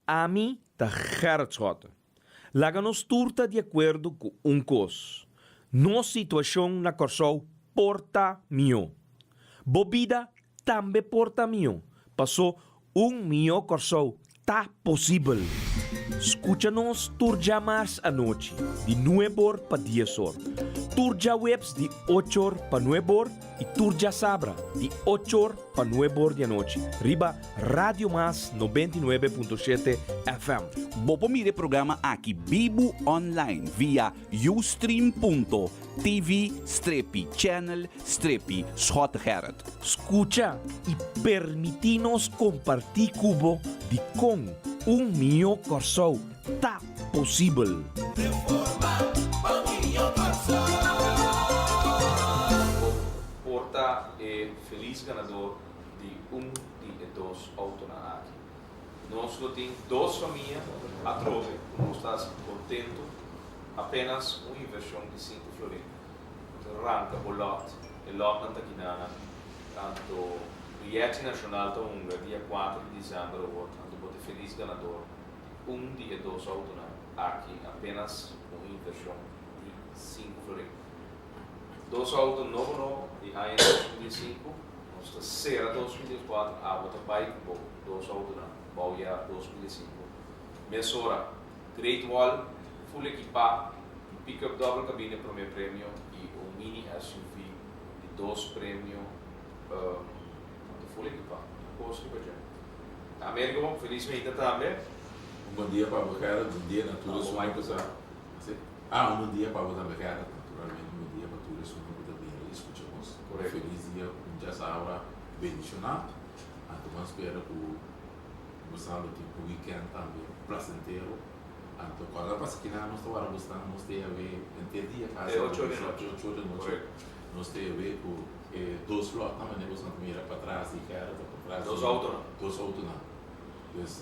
Ami ta Gerrit Schotte. Laga nos tur ta di akuerdo ku un kos, nos situashon na Kòrsou por ta mihó. Bo bida tambe por ta mihó, pasó un mihó Kòrsou ta posibel. Skucha nos tur djamars anochi di nueb'or pa dies'or, tur djaweps di och'or pa nueb'or i tur djasabra di och'or pa nueb'or di anochi riba Radio Mas 99.7 FM. Bo por mira e programa aki bibu online via ustream.tv strepi channel strepi Schottegerrit. Skucha i permití nos kompartí ku bo dikon un mihó Kòrsou ta posibel. Bo por ta e felis ganador di un di e dos autonan aki. Nos lo tin dos famia atrobe ku nos ta hasi kontentu, apenas un invershon di sinku florin. Bo ta ranka bo lòt, e lòtnan ta kinanan. Anto Rietchi Nashonal ta hunga dia kuater di desèmber awor, anto bo ta e felis ganador di un di e dos autonan aki, apenas un invershon di sinku florin. Dos auto nobo nobo di aña 2005, nos ta sera 2014, abo ta bai ku bo dos autonan bou ya 2005. Mesora, Great Wall full ekipá, un pickup dobbel cabine prome premio i un mini SUV di dos premio, anto full ekipá, tur kos riba dje. Americo bon, felis meinta tambe. Un bon dia pa bo Gerrit, bon dia na tur esun ku sa. Ah, un bon dia pa bo tambe Gerrit, naturalmente un bon dia pa tur esun ku ta mira i skucha nos. Korekto. Felis dia, un djasabra bendishoná. Anto ban spera ku bosan lo tin un weekend tambe plasentero. Anto kòrda pasa kinan nos ta wara bosnan, nos ta yawe henter dia kasi. Te ocho di nochi. Te ocho di nochi. Korekto. Nos ta yawe ku e dos lòtnan manera bosan ta mira patras di Gerrit òf patras di. Dos outonan. Dos outonan. Pues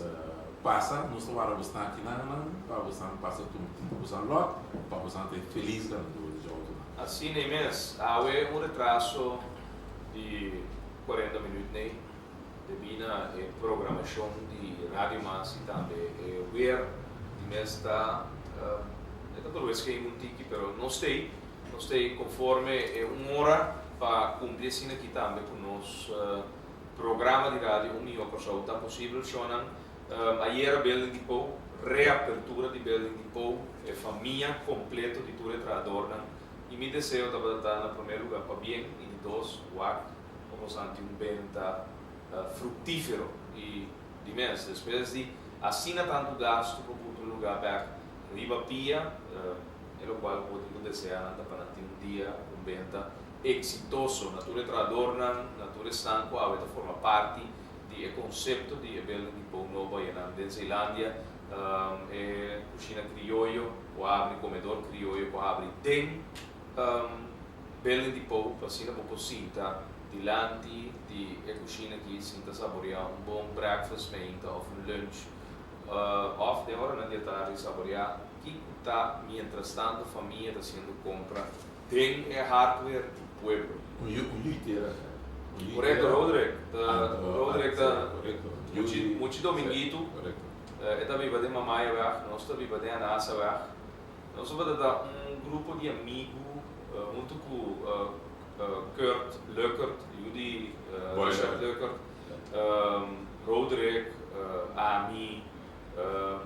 pasa nos ta wara bosnan aki nan nan pa bosnan pasa tuma tin bosnan lot pa bosnan ta e felis ganador di dje autonan. Asina ei mes, awe un retraso di cuarenta minuut nei debí na e programashon di Radio Mas i tambe e weer di mes ta e ta tur wes geen un tiki pero nos t'ei nos t'ei konforme e un ora pa kumpli asina aki tambe ku nos Programa di radio Un Mihó Kòrsou ta posibel shownan ayera Building Depot, reapertura di Building Depot, e famia kompleto di tur e trahadornan i mi deseo tabata ta na promé lugá pabien i di dos wak pa bosan tin un benta fruktífero i di mes despues di asina tantu gastu pa buta un lugá bèk riba pia e lokual ku bo tin ku deseá nan ta pa nan tin un dia un benta Exitoso na tur e trahadornan, na tur esnan cu awe ta forma parti di e concepto di e building di Pou Nobo ayanan den Zeelandia, e cushina crioyo cu a habri, comedor crioyo cu a habri den building di Pou pa asina bo por sinta dilanti di e cushina aki, sinta saborea un bon breakfast meinta of un lunch of den oranan di atardi saborea kico ta mientrastanto famia ta haciendo compra. Den e hardware di pueblo. Un yu un yu i tera. Un yu i Korekto tera. Roderick ta Anto Roderick ta korekto. Yu muchi di muchi se dominguitu korekto. e ta biba den Mamayaweg nos ta biba den Anasaweg nos tabata ta un grupo di amigu huntu ku Kurt Luckert yu di Boy Richard Luckert. Luckert Roderick ami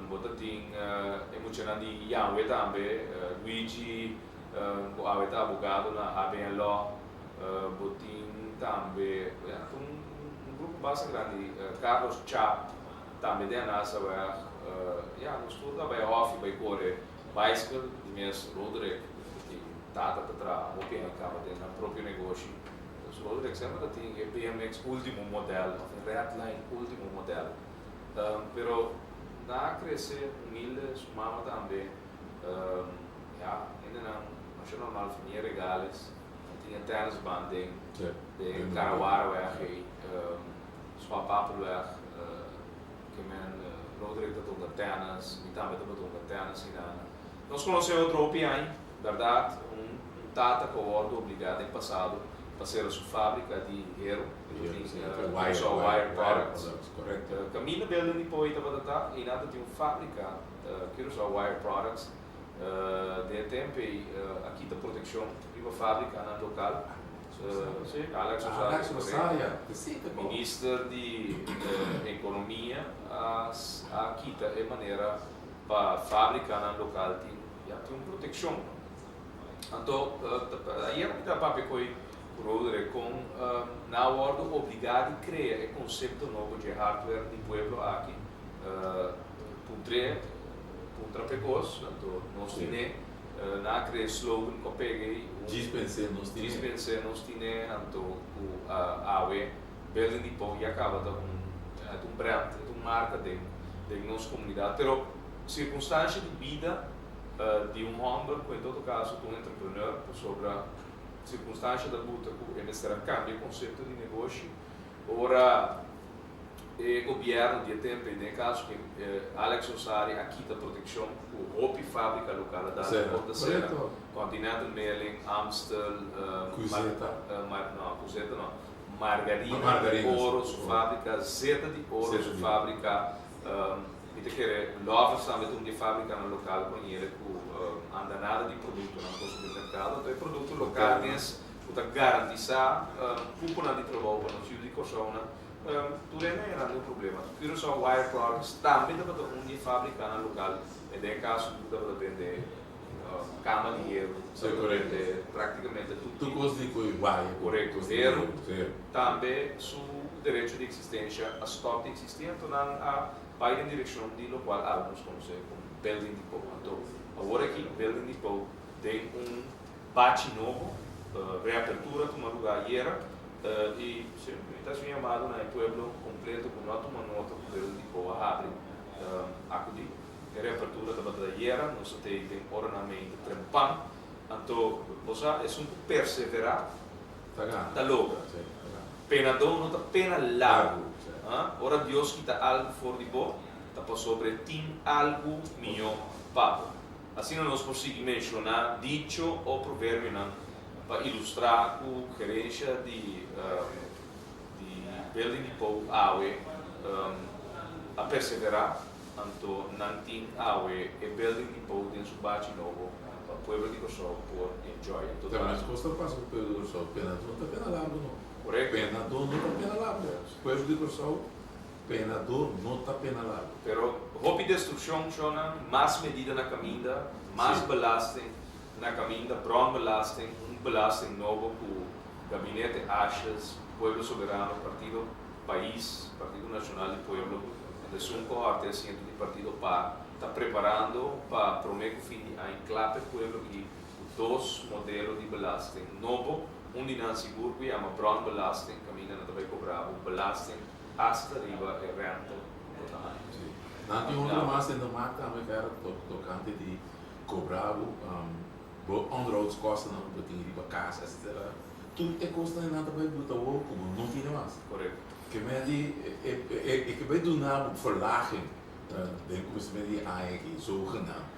bo ta tin e muchanan di Yahweh tambe Luigi Ku awe ta abogado na ABN Law. Bo tin tambe, ya, ta un grupo basta grandi, Carlos Chap tambe den Anasaweg. Ya, nos tur ta bai hòfi, bai kore baiskel. Di mes Roderick ku tin tata ta traha hopi aña kaba den nan propio negoshi. Dus Roderick semper ta tin e BMX ultimo modèl òf e Redline ultimo modèl. Pero nan a krese humilde, su mama tambe. Ya, hendenan masha normal famia Regales nan tin e tennisbaan den den Karawaraweg ei, Swapapelweg, ke men Roderick ta tonga tennis, mi tambe tabata hunga tennis einan. Nos konosé otro hopi aña, bèrdat, un tata ku a wòrdu obligá den pasado. pa sera su fábrika di heru, Curaçao Wire Products. Korekto. Kaminda Building Depot ei tabata ta, einan ta tin un fábrika, Curaçao Wire Products. Den e tempu ei a kita protekshon riba fábrikanan lokal. Sí, Alex Rosaria. Alex Rosaria, sí, ta bon. Minister di Ekonomia a a kita e manera pa fábrikanan lokal tin ya tin un protekshon. Anto ayera mi ta papia ku Roderick kon nan a wòrdu obligá di krea e konsepto nobo dje hardware di pueblo aki. Puntr'é, puntra p'e kos, anto nos tin'é. Nan a krea e slogan ku a pega ei. Djis pens'é nos tin'é. Djis pens'é nos tin'é, anto ku awe Building Depot ya kaba ta un ta un brand, ta un marka den den nos komunidat. Pero sirkunstansha di bida di un hòmber ku en todo kaso ta un entrepreneur pasobra sirkunstansha ta buta ku e mester a kambia e konsepto di negoshi ora e gobièrnu di e tempu ei, den e kaso ku Alex Rosaria a kita protekshon ku hopi fábrika lokal a dal konta sera, Continental Mailing, Amstel, no, Cuseta no, Margarina di Oro su fábrika, Zeta di Oro su fábrika, mi ta kere Lovers tambe ta un di e fábrikanan lokal ku a yere ku andanada di produktonan por supermerkado. Anto e produkto lokal mes ku ta garantisá kuponan di trabou pa nos yu di Kòrsounan. Tur e nan era un problema. Curaçao Wire Products tambe tabata un di e fabrikanan lokal, e den e kaso ku tabata bende kama di heru, tabata bende praktikamente tur Tur kos di ku wire. Korekto, heru. Tambe su derecho di eksistensha a stòp di eksistí, anto nan a bai den direkshon di lokual awe nos konosé komo Building Depot. Anto awor aki Building Depot den un bachi nobo, reapertura tuma lugá ayera. I si, mi ta hasi un yamado na e pueblo kompleto ku no a tuma nota ku Building Depot a habri akudí. E reapertura tabata ayera, nos a tei den oranan meinta trempan. Anto, bo sa, esun ku perseverá ta logra. Penadó no ta pena largu. Ora Dios kita algu for di bo, ta pasobra e tin algu mihó pa bo. Asina nos por sigui menshoná dicho o proverbionan pa ilustrá ku gerensha di di Building Depot awe a perseverá, anto nan tin awe e Building Depot den su bachi nobo pa pueblo di Kòrsou por enjoy. Anto Ta meskos ta pasa ku pueblo di Kòrsou, penadó no ta pena largu no. Korekto. Penadó no ta pena largu. Pueblo di Kòrsou, penadó no ta pena largu. Pero hopi destrukshon, shonnan, mas medida na kaminda, mas belasting. Na kaminda bronbelasting, un belasting nobo ku Gabinete Asjes, Pueblo Soberano, Partido Pais, Partido Nashonal di Pueblo, en esun kohorte asiento di Partido par, ta preparando pa promé ku fin di aña kla p'e pueblo i ku dos modelo di belasting nobo, un di nan sigur ku yama bronbelasting, kaminda nan ta bai kobra bo belasting asta riba e renta ku bo ta haña. Sí. Nan tin otro mas den de markt tambe, Gerrit, tokante di Cobra bo bo onderhoudskostennan ku bo tin riba kas etcetera tur e kosnan ei nan ta bai buta awor ku bo no tine mas. Korekto. Ke men di e ke bai duna bo verlaging den kuminsamentu di aña aki zogenaamd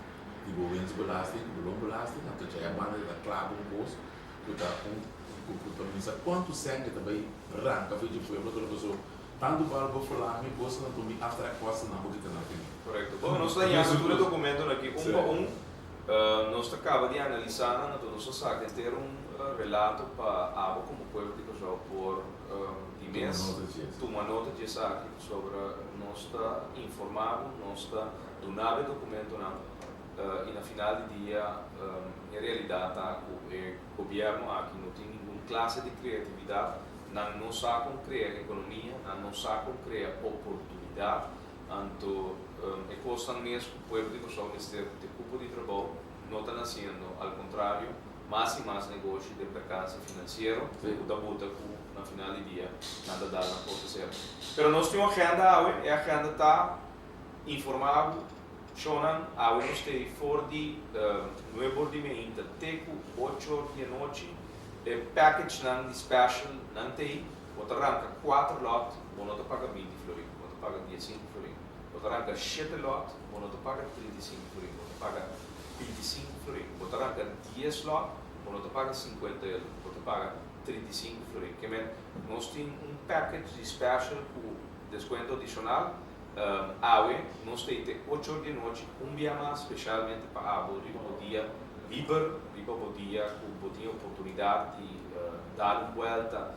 di bo winstbelasting ku bo loonbelasting anto djai a banda ta kla ku un kos ku ta un ku ta bisa kuantu sèn ke ta bai ranka for dje pueblo ta loke so Tantu bal bo verlang mi kosnan anto mi aftrek kostennan bo kita nan tene. Korekto. Bon, nos ta yama tur e dokumentonan aki un pa un. Nos ta kaba di analisá nan, anto nos ta saka henter un relato pa abo komo pueblo di Kòrsou por di mes tuma nota di esaki, pasobra nos ta informá bo, nos ta duna bo e dokumentonan i na final di dia e realidat ta ku e gobièrnu aki no tin ningun klase di kreatividat. Nan no sa kon krea ekonomia, nan no sa kon krea oportunidat, anto e kosnan mes ku pueblo di Kòrsou mester te kupo di trabou no ta nasiendo, al kontrario, mas i mas negoshi den perkanse finansiero ku ta buta ku na final di dia nan ta dal nan porta sera. Pero nos tin un agenda awe, e agenda ta informá bo shownan, awe nos ta ei for di nuebe or di meinta te ku ocho or di anochi. E package nan di special nan tei, bo ta ranka kuater lot, bo no ta paga binti florin, bo ta paga diesinku florin. Bo ta ranka shete lot, bo no ta paga 35 florin, bo ta paga 25 florin. Bo ta ranka dies lot, bo no ta paga 50 euro, bo ta paga. 35 florin. Ke men nos tin un package di special ku deskuento adishonal. Awe nos ta te 8 or di anochi un bia mas spesialmente pa abo riba bo dia liber, riba bo dia ku bo tin oportunidat di dar un buelta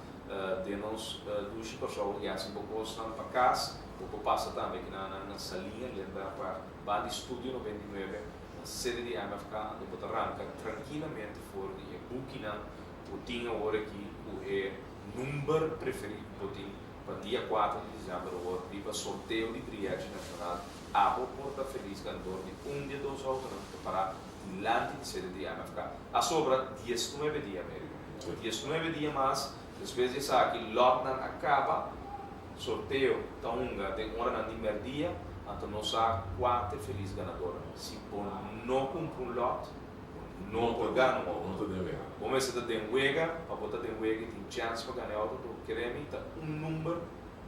den nos dushi Kòrsou i hasi bo kosnan pa kas. Bo por pasa tambe kinan na Saliña, Lindenbergweg, banda di Studio 99, na sede di MFK, anto bo ta ranka trankilamente for di e bukinan ku tin awor aki ku e number preferí ku bo tin pa dia 4 di desèmber awor riba sorteo di Brièchi Nashonal. Abo por ta felis ganador di un di e dos outonan ku ta pará dilanti di sede di MFK. A sobra 19 dia, Amerigo. 19 dia mas despues di esaki lòtnan a kaba, sorteo ta hunga den oranan di mèrdia, anto nos sa kua ta e felis ganadornan. Si bo no kumpra un lòt, bo no por gana un outo. No ta den wega. Bo mester ta den wega, pa bo ta den wega i tin chèns pa gana e outo, anto kere mi ta un number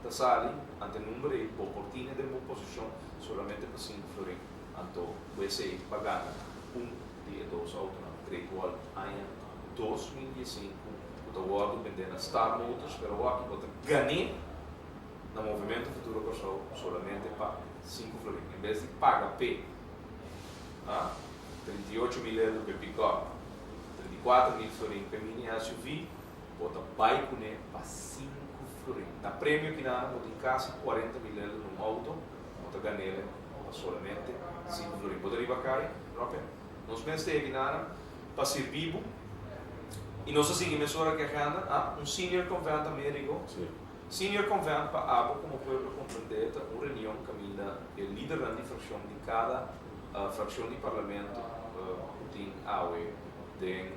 ta sali, anto e number ei bo por tine den bo posishon solamente pa sinku florin, anto bo esei pa gana un di e dos outonan Great Wall aña 2015 ku ta wòrdu bendé na Star Motors, pero awor aki bo ta gan'é na Movimento Futuro Kòrsou solamente pa sinku florin. En bes di paga p'e 38,000 euro p'e pikòp, 34,000 florin p'e mini SUV, bo ta bai kuné pa sinku florin. Na premio kinan bo tin kasi 40,000 euro na un outo, bo ta gan'é pa solamente sinku florin. Bo ta riba kai, Robin? Nos mester e kinan pa sirbi bo i nos a sigui mesora ku agenda, un Senior Convent Amerigo. Senior Convent pa abo komo pueblo komprendé ta un reunion kaminda e lidernan di frakshon di kada frakshon di parlamento ku tin awe den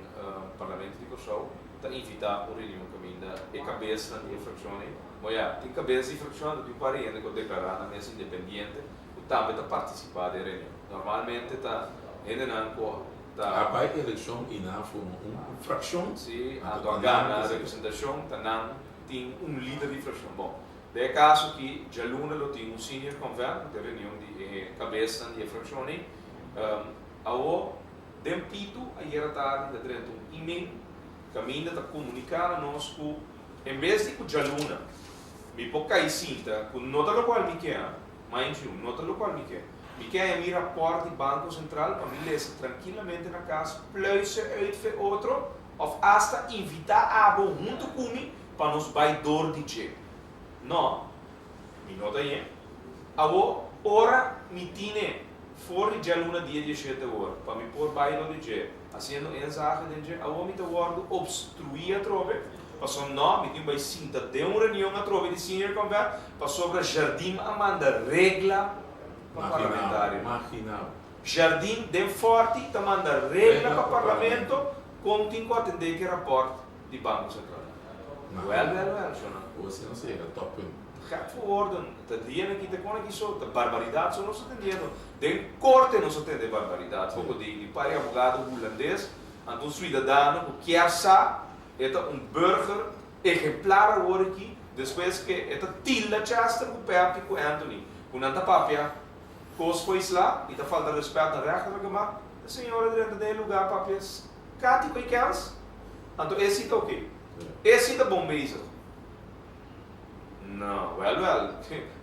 Parlamento di Kòrsou ta invitá un reunion kaminda e kabesnan di e frakshon ei, bo ya, tin kabes di frakshon anto tin un par di hende ku a deklará nan mes independiente ku tambe ta partisipá den e reunion. Normalmente ta hendenan ku ta. A bai elekshon i nan a forma un frakshon. Sí, anto a gana representashon, ta nan tin un lider di frakshon. Bon, den e kaso aki djaluna lo tin un senior convent, ku ta e reunion di e kabesnan di e frakshon ei. Awo, den pitu ayera tardi ta drenta un email kaminda ta komuniká na nos ku en bes di ku djaluna mi por kai sinta ku no ta lokual mi ke, mind you, no ta lokual mi ke, mi ke haña mi rapòrt di Banko Sentral pa mi lesa trankilamente na kas, pluise uit fe otro, Of asta invitá abo huntu ku mi pa nos bai dor di dje. No, mi no ta yen. Awor, ora mi tine for di djaluna dia 17 or pa mi por bai dor di dje, hasiendo inzage den dje, awor mi ta wòrdu obstruí atrobe, pasobra no, mi tin bai sinta den un reunion atrobe di Senior Convent, pasobra Jardim a manda regla pa parlamentario. Imagina bo. Jardim den Forti ta manda regla pa Parlamento kon tin ku atendé ku e rapòrt di Banko Sentral. Wèl, wèl, wèl, shonnan. Osi nos a yega tòppunt. Gek voor woorden. Ta dianan ki ta kon aki so, ta barbaridat so nos a tendiendo. Den korte nos a tende barbaridat. Poko di di par di abogado hulandes, anto un suidadano ku kier sa e ta un burger ehemplar awor aki, despues ke e ta tilda Chester ku Peppy ku Anthony, ku nan ta papia Kos ku a isla i ta falta rèspèt na rèchter gema, e señora drenta den e lugá papia skati ku e kèns, anto e si ta oke. E si ta bon bezig. No, wèl wèl,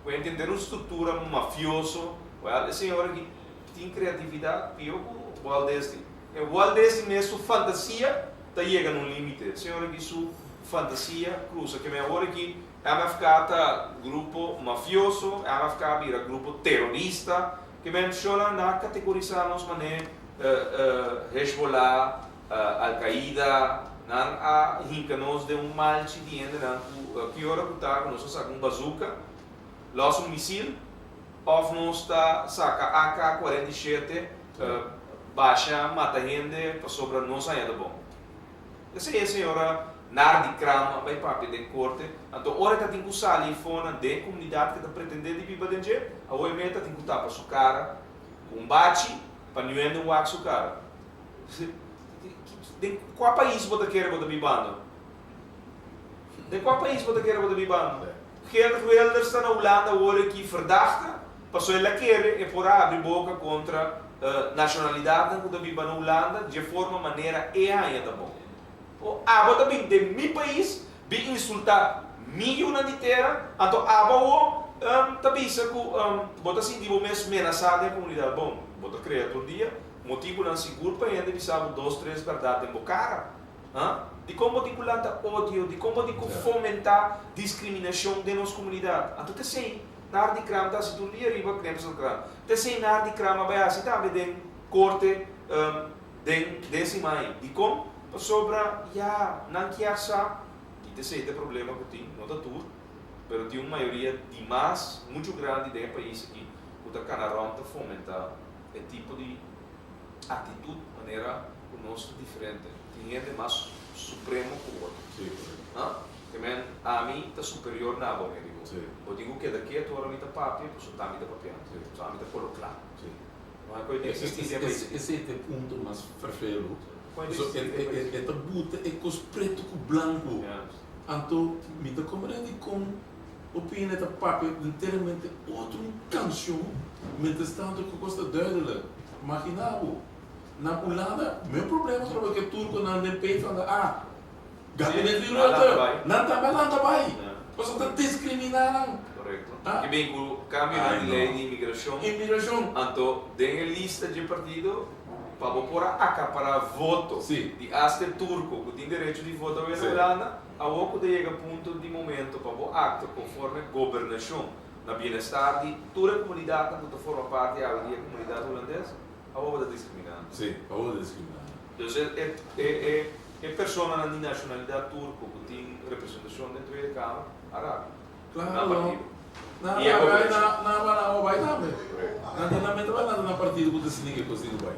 ku entender un struktura mafioso, wèl, e señora aki tin kreatividat pió ku Walt Disney. E Walt Disney mes su fantasia ta yega na un límite. E señora aki su fantasia krusa. Ke men awor aki MFK ta grupo mafioso, MFK a bira grupo terorista, ke menciona na kategorisa nos mane Hezbollah, Al Qaida, nan a hinka nos den un malchi di hendenan ku ki ora ku ta ku nos a saka un bazooka, los un misil, òf nos ta saka AK 47 basha mata hende pasobra nos haña ta bon. Esei e señora Nardi Kram a bai papia den korte. Anto ora e ta tin ku sali fonan den e komunidat ku e ta pretendé di biba den dje, awor e meta tin ku tapa su kara ku un bachi pa niun hende wak su kara. Den kua pais bo ta kere bo ta bibando? Den kua pais bo ta kere bo ta bibando? Geert Wilders ta na Hulanda awor aki verdachte pasobra el a kere e por a abri boka kontra nashonalidatnan ku ta biba na Hulanda dje forma manera e haña ta bon. O abo ta bin den mi pais bin insulta mi yunan di tera, anto abo awo ta bisa ku bo ta sinti bo mes menasá den e komunidat. Bon, bo ta krea tur dia motibunan sigur pa hende bisa bo dos tres bèrdat den bo kara. Ha? Dikon bo tin ku lanta odio? Dikon bo tin ku fomentá diskriminashon den nos komunidat? Anto t'esei Nar di Kram ta hasi tur dia riba Knipselkrant. T'esei Nar di Kram a bai hasi tambe den korte den den siman ei. Dikon? Pasobra ya nan kier sa, i t'esei ta e problema ku tin, no ta tur, pero tin un mayoria dimas muchu grandi den e pais aki ku ta kana rònt ta fomentá e tipo di aktitut manera ku nos ta diferente. Tin hende mas supremo ku otro. Sí, korekto. Ha? Ke men, ami ta superior na bo, mi digo. Sí. Bo tin ku keda ketu ora mi ta papia, pasobra ta ami ta papiando. Sí. Pasobra ami ta kolo kla. Sí. No hay koe ta existi den pais aki. Esei ta e punto mas ferfelu. So e ta buta e kos pretu ku blanku. Anto mi ta komprende kon opina e ta papia enteramente otro un kanshon mientras tanto ku kos ta duidelijk. Magina bo, na Hulanda men problema trobe ku e turkonan den PvdA. Gabinete di Rutte, nan tambe a lanta bai, pasobra ta diskriminá nan. Korekto. I bin ku kambionan di lei di imigrashon. Imigrashon. Anto den e lista dje partido pa bo por a akapará voto di asta e turko ku tin derecho di vota awe na Hulanda, awor ku ta yega punto di momento pa bo aktua konforme gobernashon na bienestar di tur e komunidatnan ku ta forma parti awe di e komunidat hulandes, awor bo ta diskriminá. Sí, awor bo ta diskriminá. Dus e e personanan di nashonalidat turko ku tin representashon den Tweede Kamer a rabia ku nan Klaro. partido. Nan I e rabia goberashon. nan nan a nan bai tambe. Korekto. Nan ta nan mester bai lanta nan partido ku ta sinti ku e kos tin ku bai.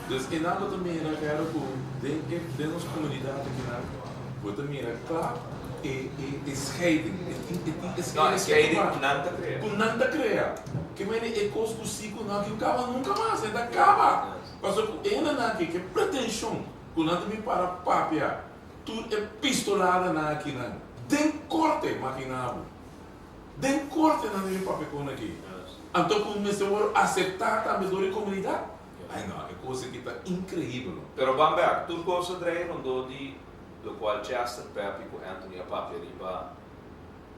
Dus einan bo ta mira kero ku den e den nos komunidat akinan bo ta mira kla e e e scheiding. E tin e tin e No, e scheiding ketu scheiding ba ku nan ta krea. ku nan ta krea. Ke mene e kos ku si ku no aki kaba nunka mas. E ta kaba. Pasobra ku e hendenan aki ke pretenshon ku nan ta bin para papia tur e pistoladanan akinan den korte, makina bo, den korte nan ta bin papia kon aki, anto ku mester wòrdu aseptá tambe dor e komunidat? Ai no, e kos aki ta inkreibel. Pero ban bèk, tur kos a drei rondó di lokual Chester Peppy ku Anthony a papia riba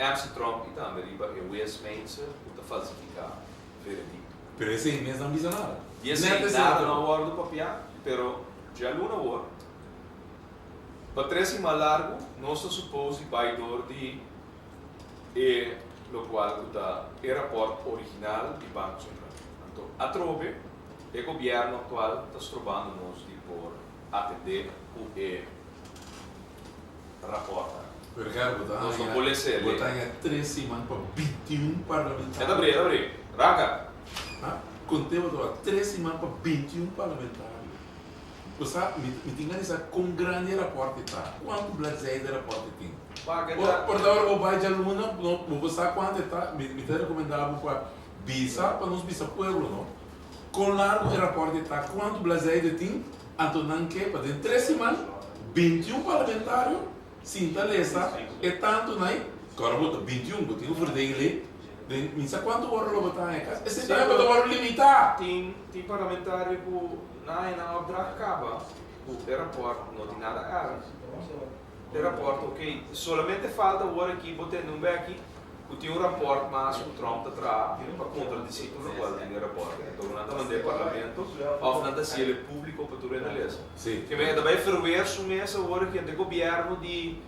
MC Tromp i tambe riba e wes mensen ku ta falsifiká veredikto. Pero esei mes nan bisa nada. Di esei nada no a wòrdu papiá, pero djaluna awor, pa tres siman largu, nos ta supos di bai dor di e lokual ku ta e rapòrt original di Banko Sentral. Anto atrobe e gobièrnu aktual ta strobando nos di por atendé ku e rapòrtnan. Pero Gerrit, bo ta Nos no haña, por lesa bo ta haña tres siman pa bintiun E ta parlamentario. bri, e ta bri. Ranka! Ha? Konte bo ta wak, tres siman pa bintiun parlamentario. Bo sa, mi, mi tin gana di sa kon grandi e rapòrt ta, kuantu bladzijde e rapòrt tin. Pa ke Bo, ta. por ta ora bo bai djaluna, no, bo por sa kuantu e ta, mi, mi ta rekomendá bo pa bisa, pa nos bisa pueblo, no, kon largu e rapòrt ta, kuantu bladzijde tin, anto nan ke pa den tres siman bintiun parlamentario Sinta lesa e tantu nai, ku ora bo ta 21 bo tin ku verdele den mi sa kuantu ora lo bo ta haña kas. Esei tambe bo ta wòrdu limitá. Tin tin parlamentario ku nan haña nan opdracht kaba ku e rapòrt no tin nada erg. E rapòrt ok. Solamente falta awor aki bo tende un beki ku tin un rapòrt mas ku Trump ta traha pa kontradisí tur lokual tin den rapòrt. Enton ku nan ta mand'é parlamento òf nan ta hasiel e públiko pa tur hende lesa. Sí. Ke men e ta bai verweer su mes awor aki ante gobièrnu di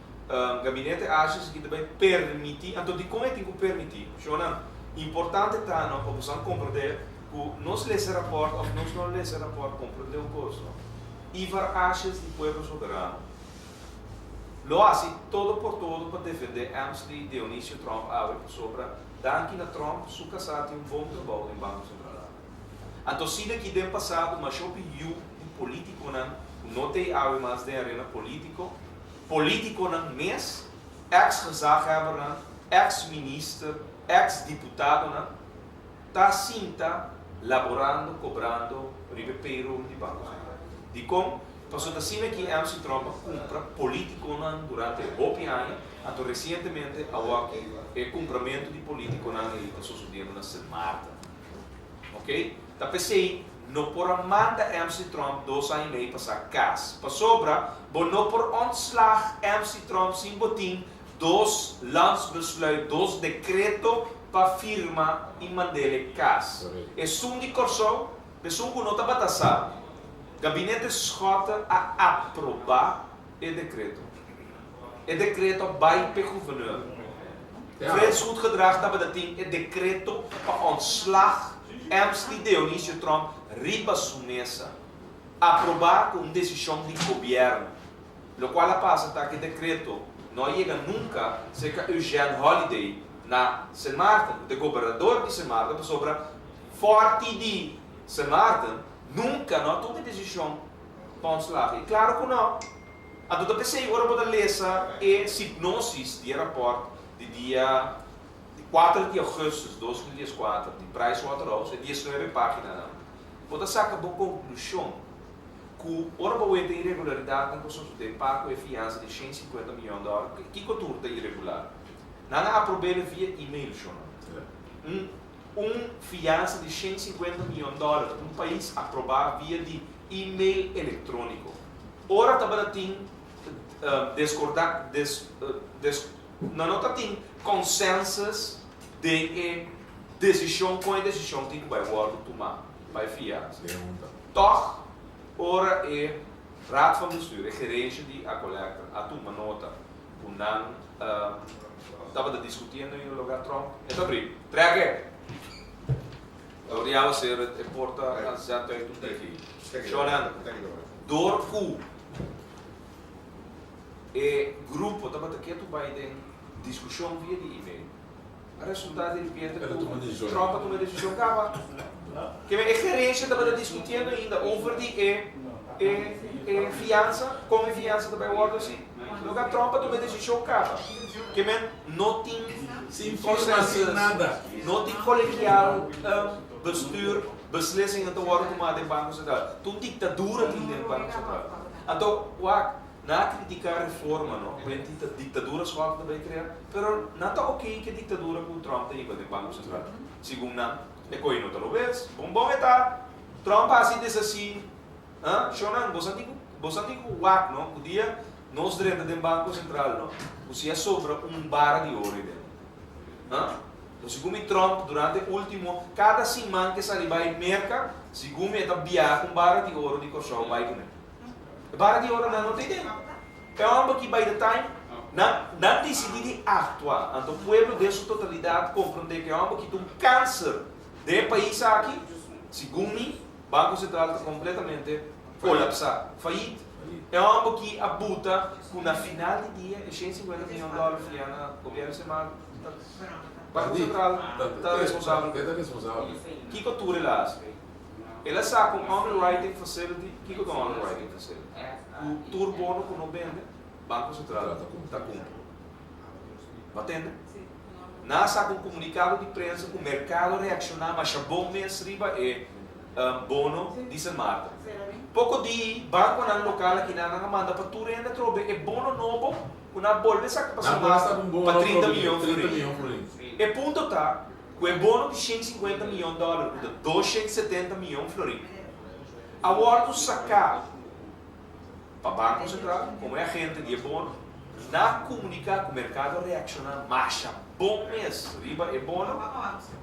gabinete Asjes aki ta bai permití, anto dikon e tin ku permití? Shownan, importante ta no pa bosan komprendé ku nos lesa e rapòrt òf nos no lesa e rapòrt komprendé un kos no, Ivar Asjes di Pueblo Soberano lo hasi todo por todo pa defendé Emsley Dionisio Tromp awe pasobra danki na Tromp su kasá tin un bon trabou den Banko Sentral. Anto sida ki den pasado masha hopi yu di politiconan cu no t'ey awe mas den arena politico, politiconan mes, ex gezaghebbernan, ex minister, ex diputadonan, ta sinta laborando, cobrando riba e payroll di Banco Central. Dicon? Pasobra ta asina ki MC Tromp a cumpra politiconan durante hopi aña, anto recientemente awaki e cumpramento di politiconan ey ta sosodiendo na Sint Maarten. Ok? Ta p'esei no por a manda MC Tromp 2 aña i mei pasá kas. Pasobra, bo no por ontslag MC Tromp sin bo tin dos landsbesluit, dos dekreto pa firma i mand'é kas. Esun di Kòrsou, esun ku no tabata sa. Gabinete Schotte a aprobá e dekreto. E dekreto a bai p'e guverneur. Frits Goedgedrag tabata tin e dekreto pa ontslag Emsley Dionisio Tromp riba su mesa. Aprobá ku un desishon di gobièrnu. Lokual a pasa ta ku e dekreto no a yega nunka serka Eugène Holiday na Sint Maarten, ku ta e gobernador di Sint Maarten, pasobra Fòrti di Sint Maarten nunka no a tuma e desishon pa ontslag. I klaro ku nò. Anto ta p'esei ora bo ta lesa e sipnosis di e rapòrt di dia 4 di ougùstùs 2014 di Pricewaterhouse, e 19 páginanan, bo ta saka bo konklushon ku ora bo weta iregularidatnan ku sosodé pa ku e fiansa di 150 miyon dòler, kiko tur ta iregular? Nan a aprob'é via email, shonnan. Un fiansa di 150 miyon dòler, un pais aprobá via di email elektróniko. Ora tabata tin deskorda, des, des, nan no ta tin consensus den e desishon kon e desishon tin ku bai wòrdu tumá pa e fiansa. Tòg, ora e Raad van Bestuur, e gerensha di Aqualectra, a tuma nota ku nan tabata diskutiendo in loga Tromp, e ta bri, Trek e! Awor ser e porta a zet uit un tiki. Shonan, dor ku e grupo tabata ketu bai den diskushon via di email, a resultá di ripiente ku Trump a tuma e desishon kaba. Ke men e gerensha tabata diskutiendo ainda over di e e fiansa, kon e fiansa ta bai wòrdu hasi. Loke Trump a tuma e desishon kaba. Ke men no tin Sin firma, sin nada. No tin kolegial bestuur, beslissingen ta wòrdu tumá den Banko Sentral. Ta un diktadura tin den Banko Sentral. Anto, wak, nan a kritiká reforma, no, ku e diktadura Schotte ta bai krea, pero nan ta oké ku e diktadura ku Trump ta hiba den Banko Sentral. Segun nan, e koe no ta robes. Bon bon e ta. Trump a hasi desasí. Ah, shonnan, boso a tin ku, boso a tin ku wak, no, ku dia nos drenta den Banko Sentral, no, ku si a sobra un bara di oro ei den. Ah, no, segun mi Trump durante ultimo, kada siman ke sali bai Merka, segun mi e ta biaha ku un bara di oro di Kòrsou bai kuné. E bara di oro nan no ta ei den. E hòmber ki by the time nan, nan disidí di aktua, anto pueblo den su totalidat komprondé ku e hòmber ki ta un kanser den e pais aki, segun mi, Banko Sentral ta kompletamente kolapsá, fayit. E hòmber ki a buta ku na final di dia e 150 miyon dòler fiá na gobièrnu seman ta Banko Sentral ta responsabel. Kiko tur el a hasi? El a saka un underwriting facility. Kiko ta un underwriting facility? Ku tur bono ku no bende, Banko Sentral ta kumpra. Bo a tende? Nan a saka un komunikado di prensa ku merkado a reakshoná masha bon mes riba e bono di Sint Maarten. Poko di bankonan lokal akinan nan a manda pa tur hende atrobe e bono nobo ku nan a bolbe saka pa Sint Maarten pa 30 miyon florin. E punto ta ku e bono di 150 miyon dòler ku ta 270 miyon florin a wòrdu saká Pa Banko Sentral, komo e agente di e bono, na komuniká ku merkado a reakshoná masha bon mes riba e bono,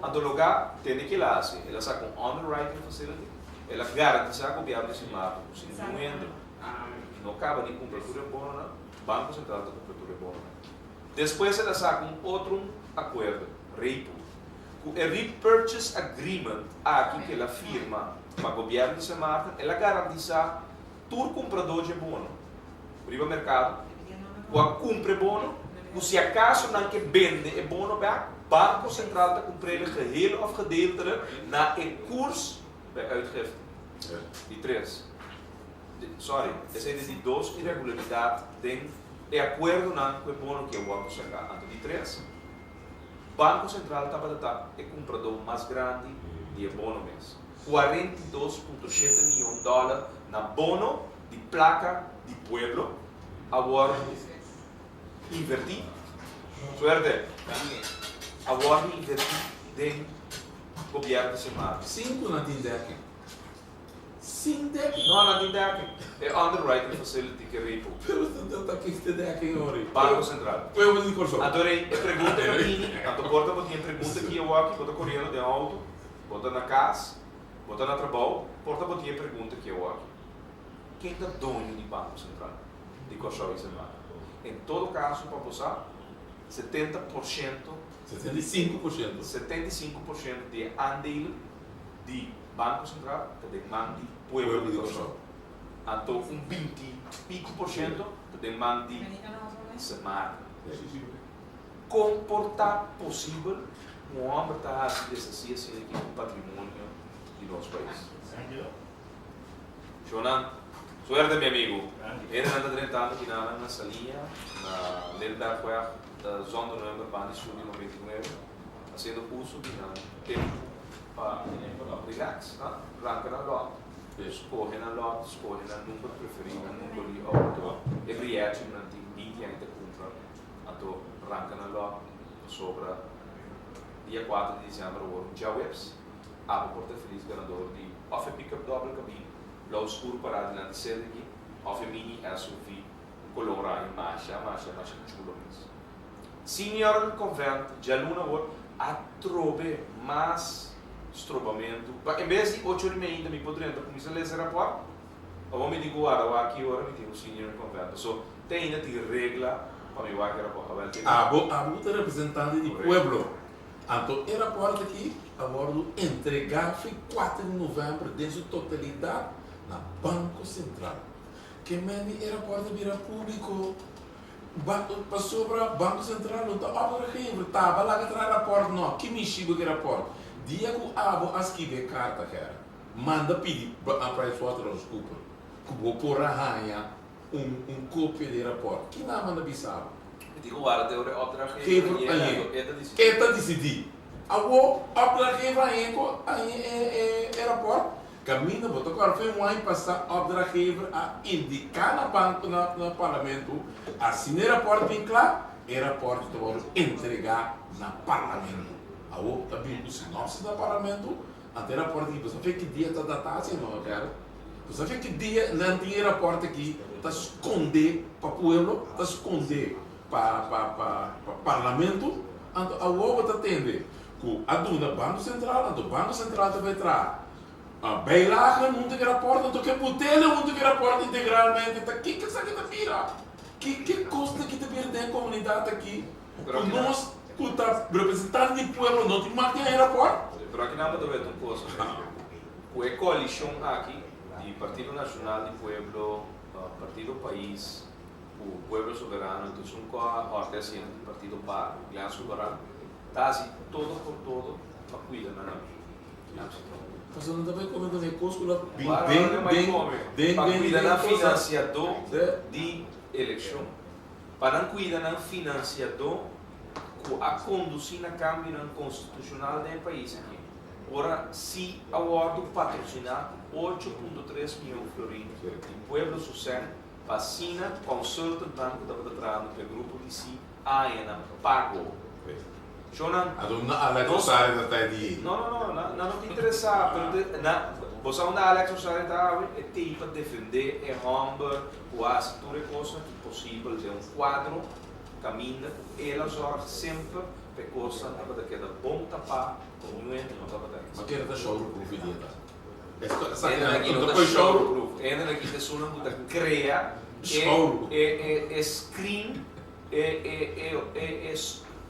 anto logá tende ke el a hasi, el a saka un underwriting facility, el a garantisá gobièrnu di Sint Maarten ku si ningun hende no kaba di kumpra tur e bononan, Banko Sentral ta kumpra tur e bononan. Despues el a saka un otro akuerdo, repo, ku e repurchase agreement aki ku el a firma pa gobièrnu di Sint Maarten, el a garantisá Tur kumpradó dje bono riba merkado ku a kumpra e bono, ku si akaso nan ke bende e bono bèk, Banko Sentral ta kumpr'é geheel òf gedeeltelijk na e kurs bij uitgifte. Di tres, sorry, esei ta di dos iregularidat den e akuerdonan ku e bono ke a wòrdu saká. Anto di tres, Banko Sentral tabata ta e kumpradó mas grandi di e bono mes. 42.7 miyon dòler na bono di plaka di pueblo a wòrdu invertí, suerte, a wòrdu invertí den gobièrnu di Sint Maarten. Sinku na tin dèking. Sin dekking. No, nan tin dekking. E underwriting facility ke repo. Pero ta kiko ta dekking ori? Banko Sentral. Pueblo di Kòrsou. Anto rei, e pregunta ta bini, anto por ta bo tin e pregunta ki awor aki, bo ta koriendo den outo, bo ta na kas, bo ta na trabou, por ta bo tin e pregunta ki awor aki. Ken ta doño di Banko Sentral di Kòrsou i Sint Maarten? En todo kaso pa bo sa, 70%. 75%. 75% di e aandelen di Banko Sentral ta den man di pueblo di Kòrsou. Anto un 20 piku porshento ta den man di Sint Maarten. Kon por ta posibel ku un hòmber ta hasi desasí asina aki ku patrimonio di nos pais? Shonan, suerte mi amigu. Hendenan ta drentando kinanan na Saliña, na Lindbergweg, zonder number, banda di Studio 99, hasiendo uso di nan tempu pa relax, ranka nan lòt, skohe nan lòt, skohe nan number preferí, nan number di outo, e brièchi ku nan tin 20 aña ta kumpra, anto ranka nan lòt pasobra dia 4 di disièmber awor un djaweps. Abo por ta felis ganador di of e pickup doble cabina blauw scur pará dilanti sede aki of e mini SUV un color oranje masha masha masha chulo mes. Senior Convent djaluna awor a trobe mas strobamentu pa en bes di ocho ora y meinta mi por drenta cuminsa lesa e rapport awor mi tin cu warda wak ki ora mi tin un Senior Convent paso te ainda tin regla pa mi wak e rapport awel te Abo abo ta representante di pueblo. Anto e rapòrt aki a wòrdu entregá fi kuater di novèmber den su totalidat na Banko Sentral. Ke men di e rapòrt a bira públiko pasobra Banko Sentral no ta opdrachtgever, taba laga traha rapòrt nò. Ki mishi bo ku e rapòrt? Dia ku abo a skibi e karta, Gerrit, manda pidi PricewaterhouseCoopers ku bo por a haña un kopia di e rapòrt. Ki nan manda bisa bo? Mi tin ku warda te ora e opdrachtgever a yega, anto e ta disidí. E ta disidí. Awor, opdrachtgever a yega ku e rapòrt, kaminda bo ta kòrda fe un aña pasá opdrachtgever a indiká na banko na parlamento, asina e rapòrt bin kla, e rapòrt ta wòrdu entregá na parlamento. Awor ta bin ku sinopsis na parlamento, anto e rapòrt aki bo sa fe ki dia ta datá si no, Gerrit? Bo sa ki dia nan tin e raport aki ta skonde pa pueblo, ta skonde pa pa pa pa parlamento, anto awor bo ta tende ku a duna Banko Sentral, anto Banko Sentral ta bai traha bijlagen huntu ku e raport, anto ke butele huntu ku e raport integralmente, ta kiko esaki ta bira? Ki ki kosnan ki ta bira den e komunidat aki ku nos ku ta representante di pueblo no tin mag di haña e raport? Pero aki nan bo ta wet un kos. Ku e koalishon aki di Partido Nashonal di Pueblo, Partido Pais ku Pueblo Soberano entonces un koa hòrte asiento di Partido par, Glenn Sulvaran, ta hasi todo por todo pa kuida nan amigu. Pasobra nan ta bai kome ku e kos ku la bin den den den Pa den kuida den nan kosa. finansiadó di elekshon. Pa nan kuida nan finansiadó ku a kondusí na kambionan konstitushonal den e pais aki. Ora si a wòrdu patrosiná ku 8.3 mion florin di pueblo su sèn pa asina consultantnan ku tabata trahando pa e grupo di si añanan pago. Shownan, nos. No, no, no, nan no ta interesá, pero te, nan, bo sa unda Alex Rosario ta awe? E t'ei pa defendé e hòmber ku a hasi tur e kosnan ki posibel den un kuadro kaminda ku el a zòrg semper pa e kosnan tabata keda bon tapá. No tabata Ma kere ta showproof e dieta. Hendenan aki no ta showproof. Hendenan aki ta esunnan ku ta krea e e screen, e e e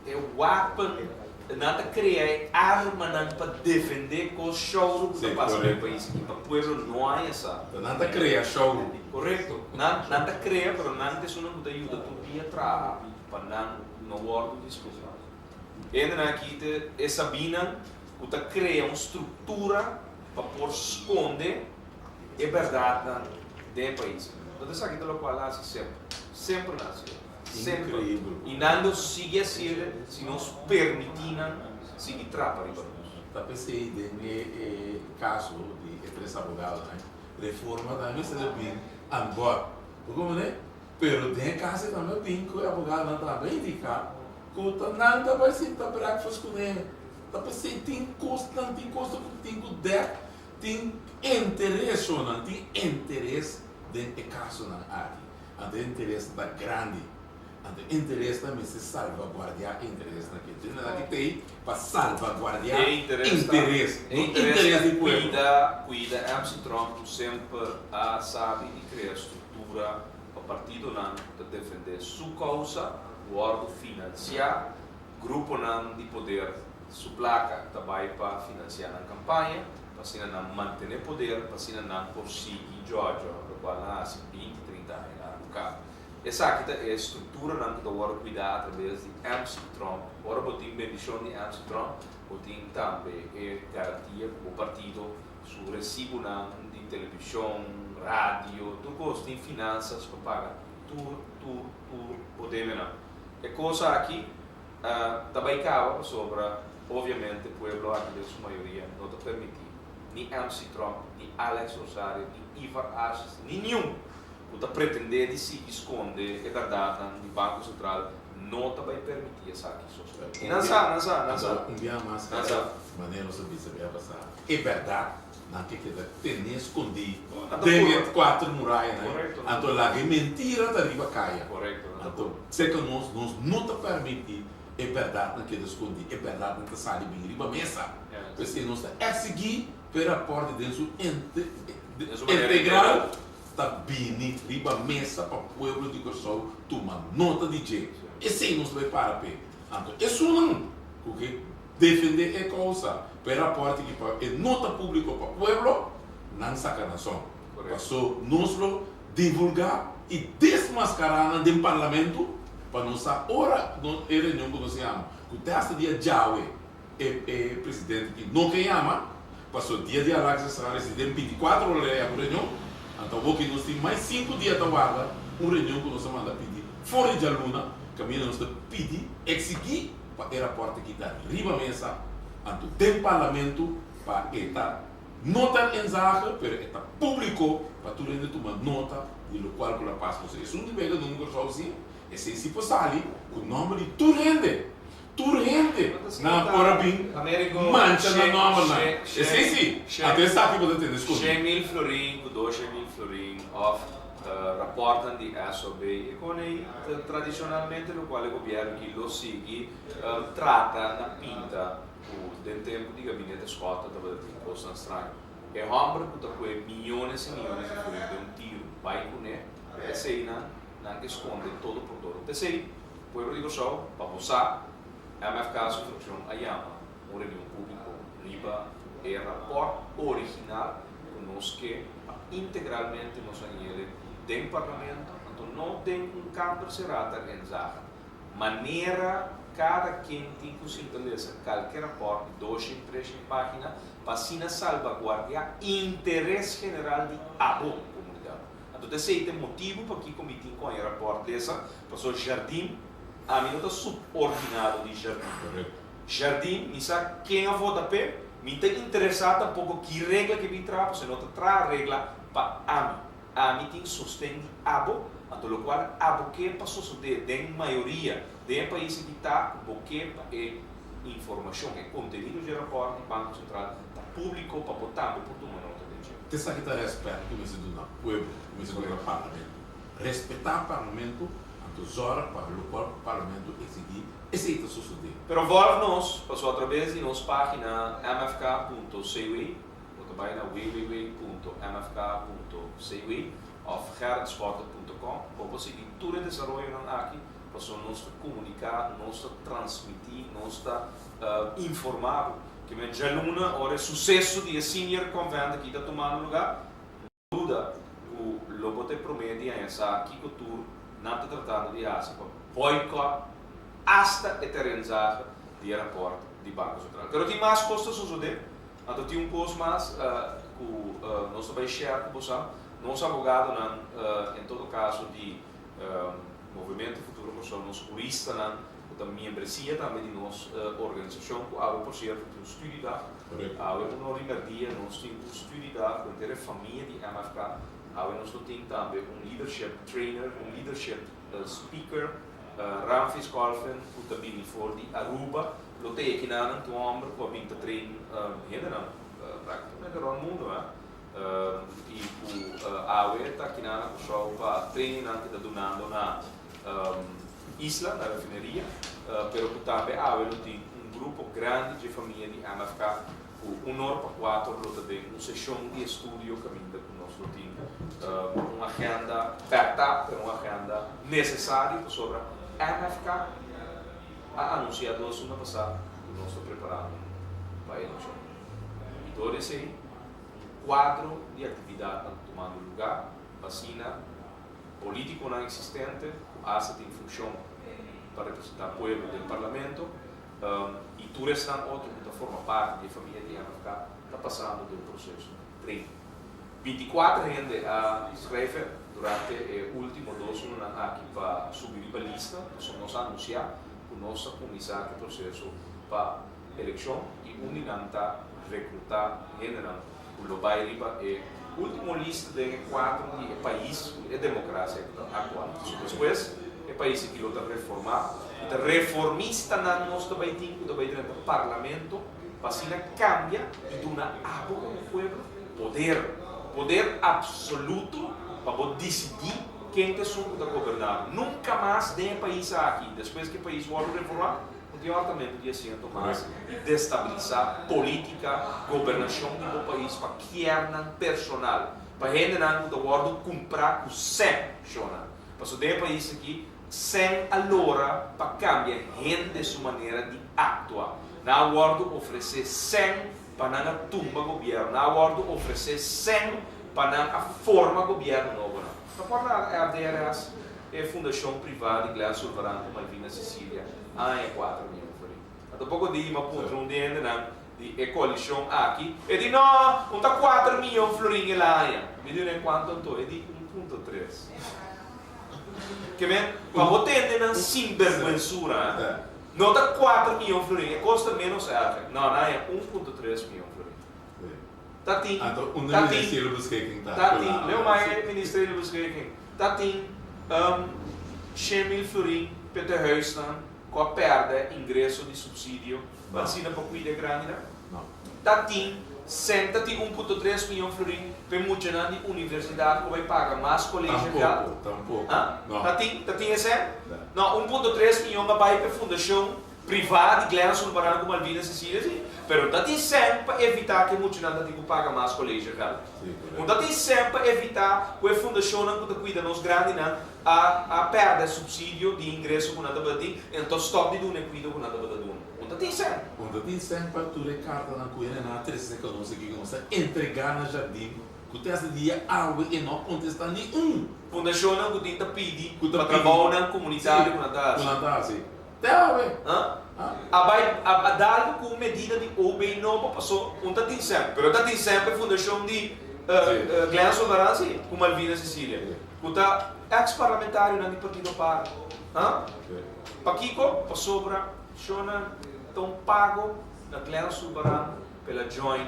e wapen, nan ta krea e armanan pa defende kos showru ku ta pasa den e pais aki pa pueblo no haña sa. Nan ta krea showru. Korekto. Nan nan ta krea pero nan ta esunnan ku ta yuda tur dia traha pa nan no wòrdu diskubrí. Hendenan aki ta e sabinan ku ta krea un struktura pa por skonde e bèrdatnan den e pais. Entonces esaki ta lokual a hasi semper. Semper nan a hasi. Semper. I nan lo sigui hasiel si nos permití nan sigui trapa riba nos. Ta p'esei den e kaso di e tres abogadonan, reforma tambe mester a bin aan bod. Bo komprende? Pero den e kaso ei tambe a bin ku e abogadonan tambe a indiká Ku ta nan ta bai sinta breakfast kuné. Ta p'esei tin kosnan, tin kosnan ku tin ku dèk. Tin interes shownan, tin interes den e kasonan aki. Anto e interes ta grandi. Anto e interesnan mester salvaguardiá e interesnan aki. Dje nan aki t'ei pa salvaguardiá interes, no interes di pueblo. Cuida, cuida MC Trump cu semper a sabi di crea structura pa partidonan cu ta defende su causa wordo financia, gruponan di poder su placa ta bay pa financia nan campaña, pa asina nan mantene poder, pa asina nan por sigui djodjo locual nan a haci binti, trinta aña largo caba. Esaki ta e structuranan cu ta wordo cuida a traves di MC Tromp. Ora bo tin bendicion di MC Tromp, bo tin tambe e garantia cu bo partido su recibonan di television, radio, tur cos tin finanzas pa paga tur, tur, tur bo debenan. E cos aki ta bay caba pasobra obviamente pueblo aki den su mayoria no ta permiti ni MC Tromp, ni Alex Rosario, ni Ivar Asjes, ni niun ku ta pretendé di sigui skonde e bèrdatnan di Banko Sentral no ta bai permití esaki sosodé. I nan sa, nan sa, nan sa. Un bia mas, Nan sa. Manera nos a bisa bia pasá, e bèrdat nan ke keda tené skondí Nan ta den e purba. kuater murayanan. Korekto, nan ta Anto purba. laga e mentira ta riba kaya. Korekto, nan ta Anto, purba. serka nos, nos no ta permití e bèrdatnan keda skondí, e bèrdatnan ta sali bin riba mesa. Yes. P'esei nos ta eksigí pa e rapòrt den su Den su manera integral integral. Ta bini riba mesa pa pueblo di Kòrsou tuma nota di dje. Esei nos ta bai para p'e. Anto esunnan ku ke defendé e kousa pa e rapòrt aki pa e nota públiko pa pueblo, nan saka rason. Paso nos lo divulgá i desmaskará nan den parlamento pa nos sa ora e reunion ku nos yama ku te hasta dia djawe E e presidente ki no ke yama, paso dia di Alexis Harris di den 24 ora lei a un reunion, anto awor ki nos tin mas 5 dia ta warda un reunion ku nos a manda pidi for di djaluna, kaminda nos ta pidi, eksigí pa e rapòrt aki ta riba mesa, anto den parlamento pa e ta no ta inzage pero e ta públiko pa tur hende tuma nota di lokual ku la pasa. Pasobra esun di wega Domingo Kòrsou si, esei si por sali ku nòmber di tur hende. Tur hende nan por a bin mancha nan nòmbernan. Esei si, anto esaki bo ta tende skondí. Shen mil florin ku doshen mil florin òf rapòrtnan di SOB e kon ei ta tradishonalmente lokual e gobièrnu aki lo sigui trata na pinta ku den tempu di gabinete Schotte tabata tin kosnan straño. E hòmber ku ta kue miyones i miyones di florin den un tiru bai kuné, eseinan nan ke skonde todo por todo. P'esei Pueblo di Kòrsou, pa bo sa, MFK su frakshon a yama un reunion públiko riba e rapòrt original ku nos ke pa integralmente nos hañ'ele den Parlamento, anto no den un kamber será ter inzage. Manera kada ken tin ku sinta lesa kalke rapòrt di doshen, treshen página pa asina salbaguardiá interes general di abo komunidat. Anto ta esei ta e motibu pakiko mi tin ku haña rapòrt lesa, pasobra Jardim, ami no ta subordinado di Jardim. Jardim, mi sa ken a vota p'e, mi ta interesá tampoko ki regla ke bin traha, pasobra e no ta traha regla pa ami. Ami tin sosten di abo, anto lokual abo ke pa sosodé den mayoria den e pais aki ta ku bo ke pa e informashon, e kontenido dje rapòrt di Banko Sentral ta públiko pa bo tambe por tuma nota den dje. Esaki ta rèspèt ku mester duna pueblo, ku mester duna parlamento. Respetá parlamento, anto zòrg pa lokual ku parlamento eksigí, esei ta sosodé. Pero vòlg nos, pasobra atrabes di nos página mfk.cw, bo ta bai na www.mfk.cw òf gerritschotte.com, bo por sigui tur e desaroyonan aki, pasobra nos ta komuniká, nos ta transmití, nos ta informá bo. Ke men djaluna ora e suseso di e Senior Convent aki ta tumando lugá, no duda ku lo bo ta e promé di haña sa kiko tur nan ta tratando di hasi pa boycott asta e terenzahe di e rapòrt di Banko Sentral. Pero tin mas kos ta sosodé, anto tin un kos mas ku nos ta bai share ku boso. Nos abogadonan, en todo kaso di Movemento Futuro Kòrsou, nos huristanan ku ta miembresia tambe di nos organisashon ku awe por sierto tin un studiedag. Awe un or di merdia nos tin un studiedag ku henter e famia di MFK. Awe nos lo tin tambe un leadership trainer, un leadership speaker, Ramfis Kolfen ku ta bini for di Aruba. Lo ta e kinanan, ta un hòmber ku a bin ta train hendenan. Práktikamente rònt mundu, hè. I ku awe ta akinan na Kòrsou pa trainingnan ku ta dunando na Isla, na refineria, pero ku tambe awe lo tin un grupo grandi dje famia di MFK ku un or pa kuater lo ta den un seshon di estudio kaminda ku nos lo tin un agenda pèrtá pero un agenda nesesario pasobra MFK a anunsiá dos luna pasá ku nos ta preparando pa elekshon. I dor esei un kuadro di aktividatnan tumando lugá pa asina Politiconan existente cu hasta tin funcion pa representa pueblo den Parlamento y tur esnan otro cu ta forma parti di e famia di MFK ta pasando den proceso di training. 24 hende a schrijf durante e ultimo dos lunanan aki pa subi riba lista, pasobra nos a anuncia cu nos a cuminsa cu e proceso pa eleccion y un di nan ta recruta hendenan ku lo bai riba e último lista den e kuadro di e pais ku e demokrasia ku ta aktual. So despues e pais aki lo ta reformá i ta reformistanan nos ta bai tin ku ta bai drenta parlamento pa asina kambia i duna abo komo pueblo poder, poder absoluto pa bo disidí ken ta esun ku ta goberná bo. Nunka mas den e pais aki despues ku e pais wòrdu reformá. Un tin hortamentu di asiento mas di destabilisá polítika, gobernashon di bo pais pa kiernan personal, pa hendenan ku ta wòrdu kumprá ku sèn, shona. Paso den e pais aki sèn a lora pa kambia hende su manera di aktua. Nan a wòrdu ofresé sèn pa nan a tumba gobièrnu, nan a wòrdu ofresé sèn pa nan a forma gobièrnu nobonan. Ta por nada FDRS, e fundashon privá di Glenn Sulvaran ku Malvina Cecilia, a haña kuater mion florin. A ta poko di ima puntra un di hendenan di e koalishon aki, e di, No, un ta kuater mion florin el a haña. Mi di unen kuantu anto? E di, 1.3. Ke men, pa bo tende nan sinberguensura, no ta kuater mion florin, e kos ta ménos erg. No, nan a haña 1.3 mion florin. Ta tin, Anto unda ta tin, ministerie beschikking ta? ta tin, leu mai e ministerie beschikking, ta tin 100.000 florin p'e tehuisnan ku a pèrdè ingreso di supsidio pa asina pa kuida e grandinan? No. Ta tin sèn, ta tin 1.3 miyon florin p'e muchanan di universidat ku bai paga mas kolegegeld? Tampoko, tampoko. Ha? No. Ta tin, ta tin e sèn? No. No, 1.3 miyon a bai p'e fundashon Privá di Glenn Sulvaran ku Malvina Cecilia si, pero ta tin sèn pa evitá ku e muchanan ta tin ku paga mas kolegegeld. Un ta tin sèn pa evitá ku e fundashonnan ku ta kuida nos grandinan a a pèrdè supsidio di ingreso ku nan tabata tin i nan ta stòp di duna e kuido ku nan tabata duna. Un ta tin sèn. Un ta tin sèn pa tur e kartanan ku hende nan a trese serka nos aki ku nos a entregá na jardin ku te hasta dia awe e no a kontestá ni un. Fundashonnan ku tin ta pidi Ku ta pa pidi. trabounan komunitario ku nan ta hasi. Ku nan ta hasi. Te awe. A bai a dal ku un medida di OB nobo paso un ta tin semper, pero ta tin semper fundashon di Glenn Sulvaran si ku Malvina Cecilia ku ta ex parlamentarionan di partido par. Pakiko? Pasobra shonnan ta un pago na Glenn Sulvaran pa el a join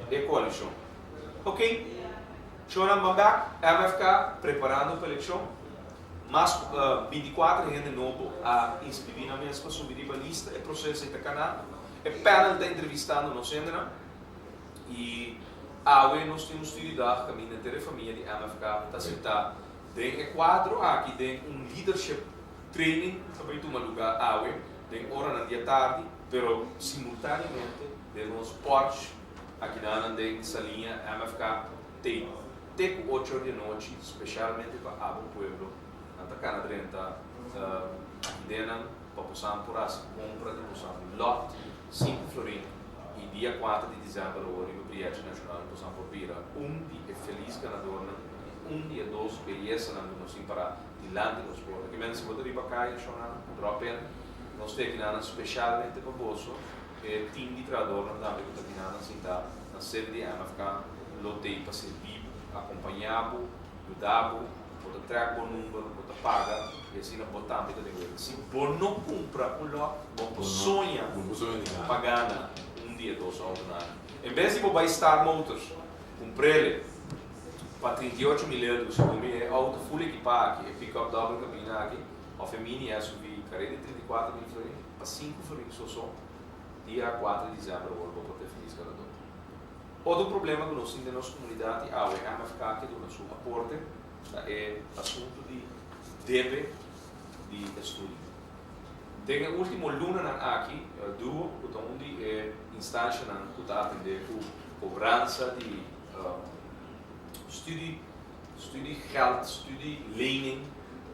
e koalishon. Ok, shonnan ban bek, MFK preparando pa elekshon. Mas ku 24 hende nobo a inskribí nan mes pa subi riba lista. E proseso ei ta kanando. E panel ta entrevistando nos hendenan. I awe nos tin un studiedag kaminda henter e famia di MFK ta sintá den e kuadro aki den un leadership training ku ta bai tuma lugá awe den oranan di atardi, pero simultaneamente den nos porch akinanan den Saliña MFK t'ei. Te ku ocho or di anochi, speshalmente pa abo pueblo, nan ta kana drenta aki den nan pa bosan por hasi kompra di bosan lòt 5 florin i dia 4 di desèmber awor riba Brièchi Nashonal bosan por bira un di e felis ganadornan di un di e dos beyesanan ku nos tin pará dilanti nos porta. Ki men si bo ta riba kaya shonnan drop in, nos ta e kinanan speshalmente pa boso. E team di trahadornan tambe ku ta binanan sintá na sede di MFK lo tei pa sirbi bo, akompañá bo, yuda bo, bo ta trèk bo number, bo ta paga i asina bo tambe ta den wega. Si bo no kumpra un lòt, bo por soña pa gana un di e dos outonan aki. En bes di bo bai Star Motors kumpr'el pa 38.000 euro, segun mi e outo full ekipá aki, e pickup dòbel kabina aki òf e mini SUV karé di 34.000 florin, Pa 5 florin soso, dia 4 di diciember awor bo por ta e feliz ganador. Otro problema ku nos tin den nos komunidat i awe MFK ke duna su aporte ta e asuntu di debe di estudio. Den e último lunanan aki duo ku ta un di e instanshanan ku ta atendé ku kobransa di studi, studiegeld, studielening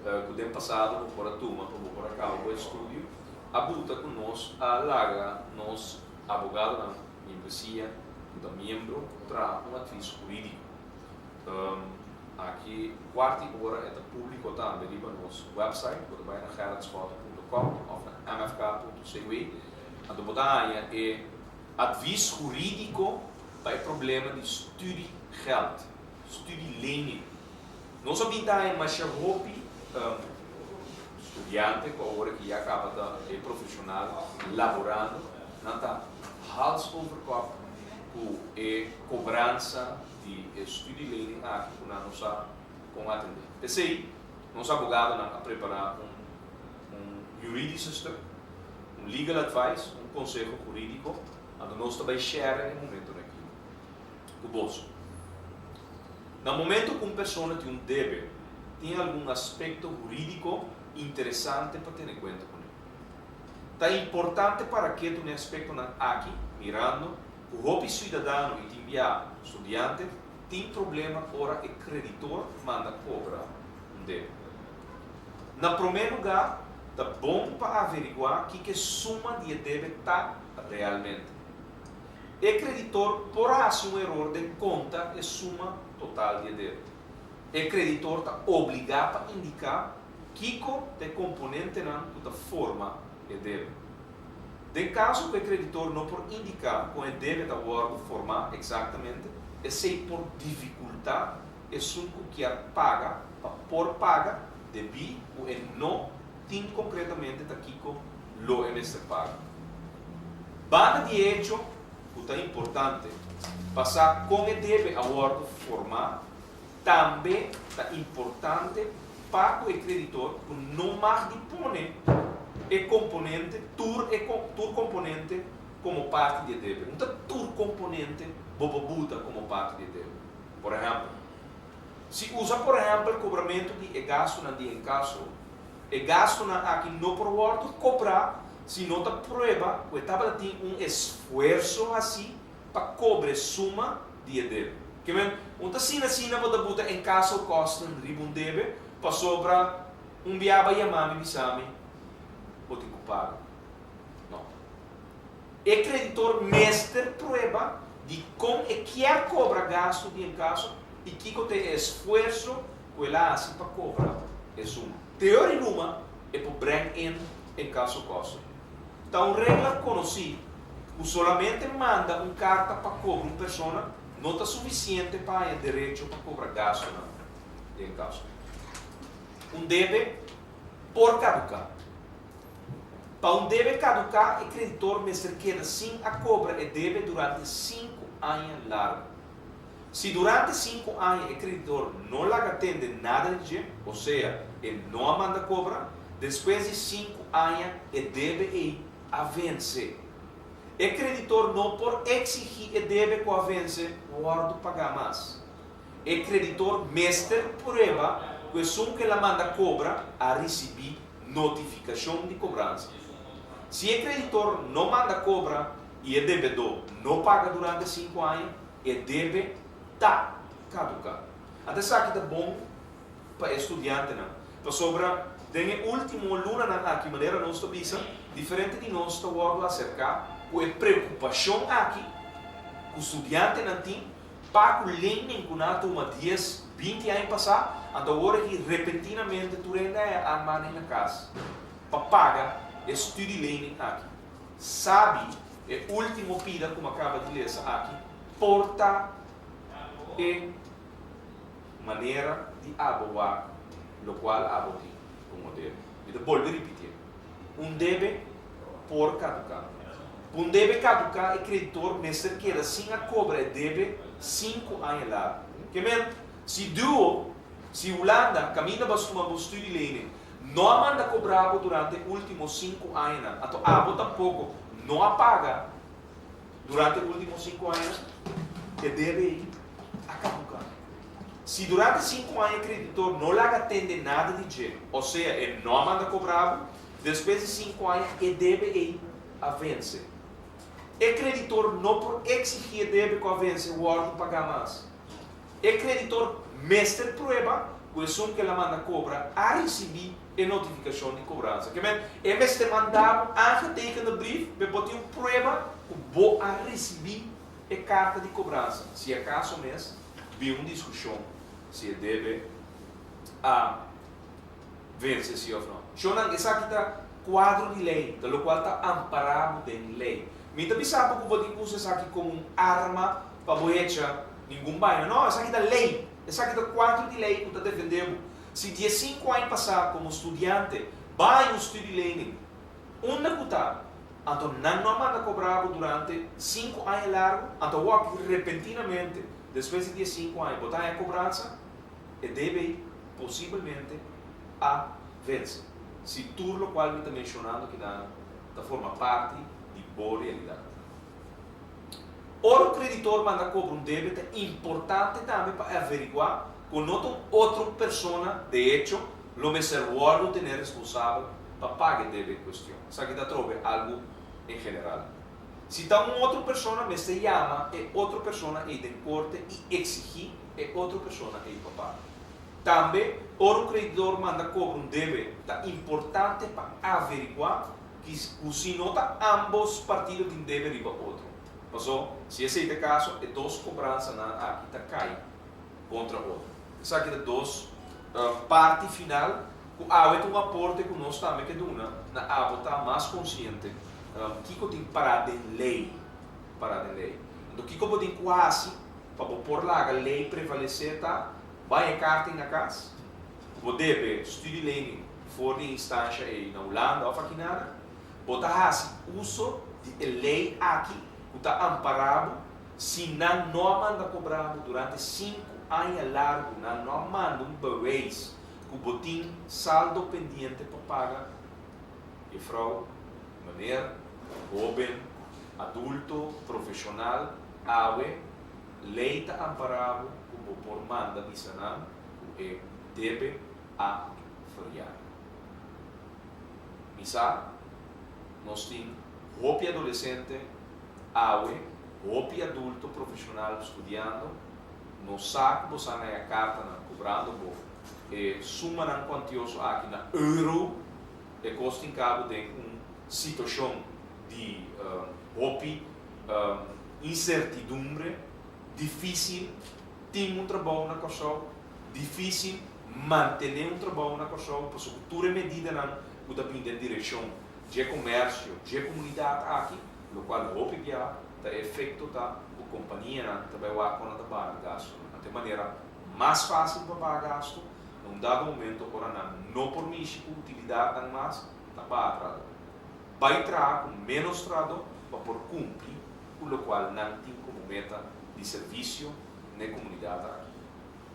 ku den pasado bo por a tuma pa bo por a kaba bo estudio, a buta ku nos a laga nos abogadonan Membresia ku ta miembro traha un advis hurídiko. Aki kuarti ora e ta públiko tambe riba nos wèpsait. Bo ta bai na gerritschotte punto com òf na mfk punto cw. Anto bo ta haña e advis hurídiko pa e problema di studiegeld, studielening. Nos a bin ta haña masha hopi studiante ku awor aki ya kaba ta e profeshonal laborando. Nan ta hals over kop ku e kobransa di e studielening aki ku nan no sa kon atendé. P'esei nos abogadonan a prepará un un juridische stuk, un legal advice, un konseho hurídiko, anto nos ta bai share e momentonan aki ku boso. Na momento ku un persona tin un debe, tin algun aspekto hurídiko interesante pa tene kuenta kuné. Ta importante para ketu n'e aspektonan aki, mirando ku hopi suidadano i tin bia studiante tin problema ora e kreditor manda kobra un debe. Na promé lugá, ta bon pa averiguá kiko e suma di e debe ta realmente. E kreditor por hasi un eror den konta e suma total di e debe. E kreditor ta obligá pa indiká Kiko ta e komponentenan ku ta forma e debe? Den kaso ku e kreditor no por indiká kon e debe ta wòrdu formá eksaktamente, esei por difikultá esun ku kier paga pa por paga debí ku e no tin konkretamente ta kiko lo e mester paga. Banda di e echo ku ta importante pa sa kon e debe a wòrdu formá, Tambe ta importante pa ku e kreditor ku no mag di pone e komponente tur e tur komponente komo parti di e debe. No ta tur komponente bo por buta komo parti di e debe. Por ehèmpel, si usa por ehèmpel kobramentu di e gastunan di enkaso, e gastunan aki no por wòrdu kobrá si no ta prueba ku e tabata tin un esfuerso hasí pa kobre suma di e debe. Ke men, un ta asina asina bo ta buta enkaso kosten riba un debe pasobra un biaba yama mi bisa mi bo tin ku paga. No. E kreditor mester prueba di kon e kier kobra gastu di enkaso i kiko ta e esfuerso ku el a hasi pa kobra e suma. Teori numa e por breng in enkaso kosten. Ta un regla konosí ku solamente manda un karta pa kobra un persona no ta sufisiente pa haña derecho pa kobra gastunan den kaso. Un debe por kaduká. Pa un debe kaduká e kreditor mester keda sin a kobra e debe durante sinku aña largu. Si durante sinku aña e kreditor no laga tende nada di dje, osea e no a manda kobra, despues di sinku aña e debe ei a vense. E kreditor no por eksigí e debe ku a vense wòrdu pagá mas. E kreditor mester prueba ku esun ku el a manda kobra a risibí notifikashon di kobransa. Si e kreditor no manda kobra i e debedó no paga durante sinku aña, E debe ta kaduká. Anto esaki ta bon pa e studiantenan, pasobra den e último lunanan aki, manera nos ta bisa, diferente di nos ta wòrdu aserká ku e preokupashon aki ku studiantenan tin pa ku lening ku nan a tuma dies, binti aña pasá, anto awor aki repentinamente tur hende a armá den na kas pa paga e studielening aki. Sabi e ultimo pida ku mi a kaba di lesa aki por ta e manera di abo wak lokual abo tin komo debe. Mi ta bolbe ripitié, un debe por kaduká. Pa un debe kaduká e kreditor mester keda sin a kobra e debe sinku aña largu. Ke men, si duo, si Hulanda kaminda bo a suma bo studielening No a manda kobra bo durante e ultimo sinku añanan, anto abo tampoko no a paga durante e ultimo sinku añanan. E debe ei a kaduká. Si durante sinku aña e kreditor no laga tende nada di dje, osea e no a manda kobra bo, despues di sinku aña e debe ei a vense. E kreditor no por eksigí e debe ku a vense wòrdu pagá mas. E kreditor mester prueba ku esun ku el a manda kobra a risibí e notifikashon di kobransa. Ke men, e mester manda bo aangetekende brief pe bo tin un prueba ku bo a risibí e karta di kobransa. Si akaso mes bin un diskushon si e debe a vense si òf no. Shonnan, esaki ta kuadro di lei, ta lokual ta ampará bo den lei. Mi ta bisa bo ku bo tin ku usa esaki komo un arma pa bo hecha ningun baina. No, esaki ta lei. Esaki ta kuadro di lei ku ta defendé bo. Si diesinku aña pasá komo studiante ba haña un studielening, unda ku ta, anto nan no a manda kobra bo durante sinku aña largu, anto awor aki repentinamente despues di diesinku aña bo ta haña kobransa, e debe posibelmente a vense. Si tur lokual mi ta menshonando akinan ta forma parti di bo realidat. Ora un kreditor manda kobra un debe ta importante tambe pa averiguá ku no ta un otro persona, de echo, lo mester wòrdu tené responsabel pa paga e debe en kuestion. Esaki ta atrobe algu en general. Si ta un otro persona, mester yama e otro persona ei den korte i eksigí e otro persona ei pa paga. Tambe, ora un kreditor manda kobra un debe, ta importante pa averiguá Ki ku si no ta ambos partido tin debe riba otro. Paso, si esei ta e kaso, e dos kobransanan aki ta kai kontra otro. Esaki ta dos parti final ku awe ta un aporte ku nos tambe ke duna na abo ta mas konsiente kiko tin pará den lei, pará den lei. Anto kiko bo tin ku hasi pa bo por laga lei prevalesé ta bai e karta ei na kas, Bo debe studielening for di e instansha ei na Hulanda òf akinana, bo ta hasi uso di e lei aki ku ta ampará bo si nan no a manda kobra bo durante sinku aña largu, nan no a manda un beweis ku bo tin saldo pendiente pa paga. Jefrou, meneer, hóben, adulto, profeshonal, awe lei ta ampará bo ku bo por manda bisa nan ku e debe a verjaar. Mi sa, nos tin hopi adolesente awe, hopi adulto profesional studiando, nos sa ku bo sa na e kartanan kobrando bo e sumanan kuantioso aki na euro, e kos tin kabo den un situashon di hopi insertidumbre, difisil. Tin un trabou na Kòrsou, difísil mantené un trabou na Kòrsou pasobra ku tur e medidanan ku ta bini den direkshon dje komèrsio, dje komunidat aki, lokual hopi bia ta e efekto ta ku kompanianan ta bai wak kon nan ta baha gastunan. Anto e manera mas fásil pa baha gastu na un dado momento ora nan no por mishi ku utilidatnan mas ta baha trahadó. Bai traha ku ménos trahadó pa por kumpli ku lokual nan tin komo meta di servisio n'e komunidat aki.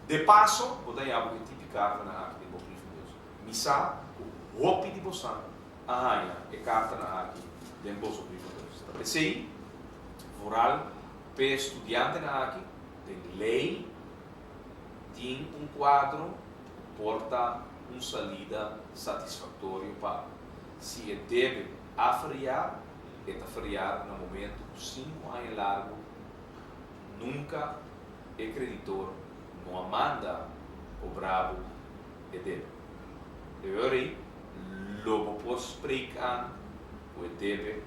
De paso, bo ta haña bo e tipi kartanan aki den bo brievenbus. Mi sa ku hopi di bosan a haña e kartanan aki den boso brievenbus. Ta p'esei, vooral p'e studiantenan aki, den lei tin un kuadro ku por ta un salida satisfaktorio pa si e debe a feriar, e ta feriar na momento ku sinku aña largu Nunka e kreditor no a manda kobra bo e debe. E ora ei lo bo por spreek aan ku e debe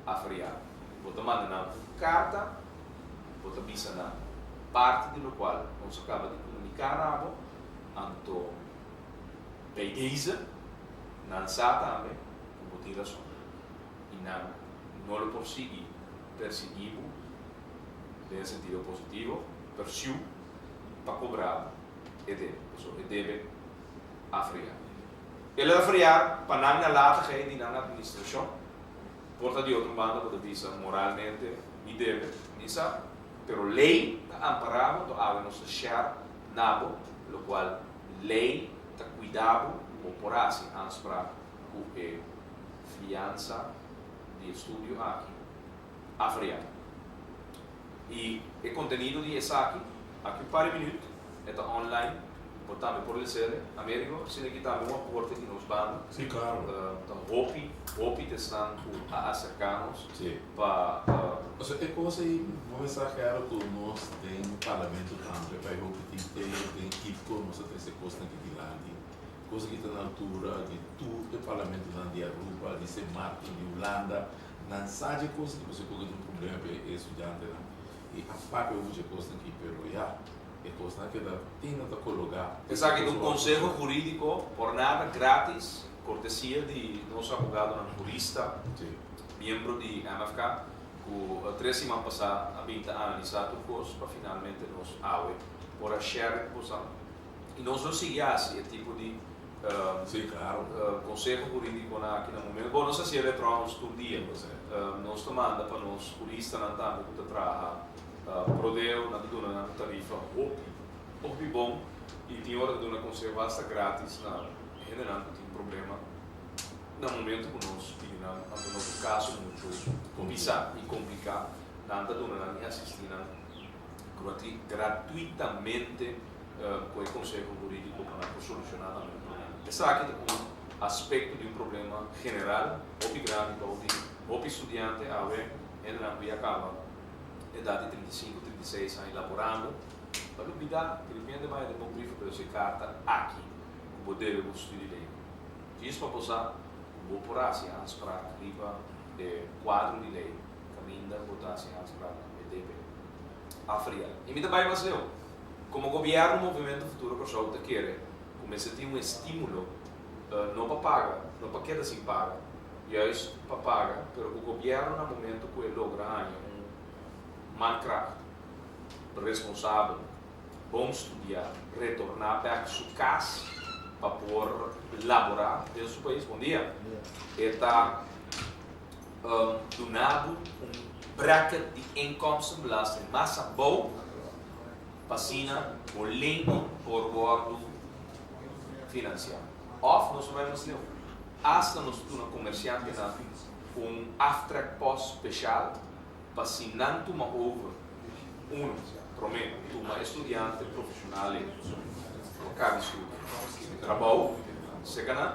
a fria. Bo ta manda nan un karta, bo ta bisa nan parti di lokual nos a kaba di komuniká na bo, anto bij deze nan sa tambe ku bo tin rason i nan no lo por sigui persiguí bo den e sentido positivo, pursue, pa kobra bo e debe, pasobra e debe a fria. El a fria pa nan nalatigheid di nan administrashon, por ta di otro banda bo ta bisa moralmente mi debe, mi sa, pero ley ta ampara bo, to awe nos ta share na bo, lokual ley ta kuida bo, bo por hasi aanspraak ku e fiansa di e studio aki a fria. I e kontenido di esaki, aki un par di minüt e ta online, bo tambe por les'e. Amerigo, asina ki tambe un aporte di nos banda. Sí, klaro. Ta hopi, hopi ta esnan ku a aserká nos pa. Pasobra e kos ei bo mester a kere ku nos den parlamento tambe pa e hopi tin te den Kitco nos a trese kosnan aki dilanti. Kos aki ta na altura di tur e parlamentonan di Aruba, di Sint Maarten, di Hulanda. Nan sa dje kos aki pasobra ku ta un problema pa e estudiantenan. I a papia over dje kosnan aki, pero ya, e kosnan a keda tin ta kologá. Esaki ta un konseho hurídiko por nada, grátis, kortesia di nos abogadonan hurista, miembro di MFK, ku tres siman pasá a bin ta analisá tur kos pa finalmente nos awe por a share ku bosan. I nos lo sigui hasi e tipo di konseho hurídikonan aki na momento. Bon, nos hasié retrouwens tur dia. Nos ta manda pa nos huristanan tambe ku ta traha prodeo, nan ta duna nan un tarifa hopi, hopi bon i tin ora ta duna konseho hasta grátis na hendenan ku tin problema na momento ku nos pidi nan, anto no ta un kaso muchu pisá i kompliká, nan ta duna nan i asistí nan gratuitamente. Ku e konseho hurídiko pa nan por solushoná tambe e problema. Esaki ta un aspekto di un problema general hopi grandi bou di hopi studiante awe hendenan ku ya kaba edat di 35, 36 aña laborando ta lubidá di repente bai den bo brief pero si e karta aki ku bo debe bo studielei. Djis pa bo sa ku bo por hasi aanspraak riba e kuadro di lei kaminda bo ta hasi aanspraak ku e debe afria. I mi ta bai mas leu. Komo gobièrnu Movimento Futuro Kòrsou ta kere ku mester tin un estímulo no pa paga, no pa keda sin paga, juist pa paga, pero ku gobièrnu na momento ku e logra haña un mankracht responsabel, bon studiá, retorná bèk su kas pa por laborá den su pais, bon dia, e ta duna bo un bracket di inkomstenbelasting mas abou pa asina bo lening por wordu financiá. Of nos ta bai mas leu, hasta nos ta duna comerciantenan un aftrekpost special pa si nan tuma over, uno, prome, tuma e studiante profesional ei ku a kaba di studia trabou serka nan,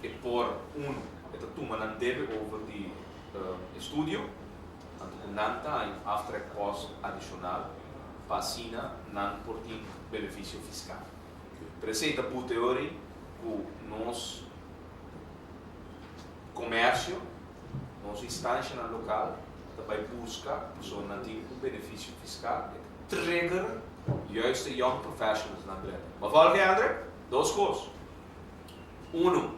e por, uno, e ta tuma nan debe over di estudio, anto ku nan ta haña un aftrekpost adishonal pa asina nan por tin benefisio fiskal. Pero esei ta bu teori ku nos komersio, nos instanshanan lokal ta bai buska pasobra nan tin un benefisio fiskal, e ta trigger juist e young professionals nan drenta. Bo a volg e Andre? Dos kos. Uno,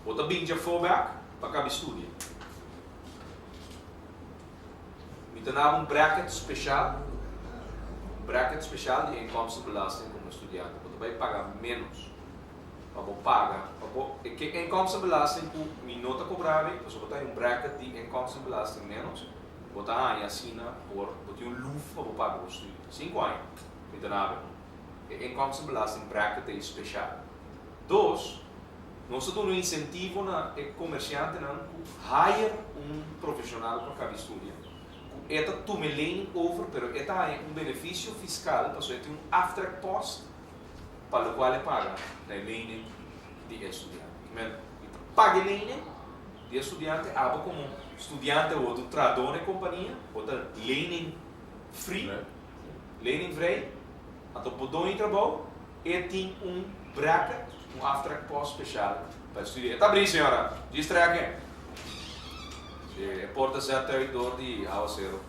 bo ta bin djafó bek pa kabi studia. Mi ta naba un bracket special, un bracket special di inkomstenbelasting komo estudiante. Bo ta bai paga ménos pa bo paga, pa bo, e ke inkomstenbelasting ku mi no ta kobra mi, pasobra bo ta haña un bracket di inkomstenbelasting ménos, bo ta haña asina por, bo tin un luf pa bo paga bo studio. Sinku aña mi ta naba e inkomstenbelasting bracket ei special. Dos, nos ta duna un insentivo na e komersiantenan ku hire un profeshonal pa kabi studia, ku e ta tuma e lening over pero e ta haña un benefisio fiskal pasobra e tin un aftrekpost pa lokual e paga na e lening di e studiante. Men, e ta paga e lening di e studiante, abo komo studiante bo ta un trahadó na e kompania, bo ta lening free, lening vrij, anto bo doño di trabou E tin un bracket, un aftrekpost special pa e studio. E ta abrí, señora. Djis trek e. Sí, e porta zet uit door di awacero.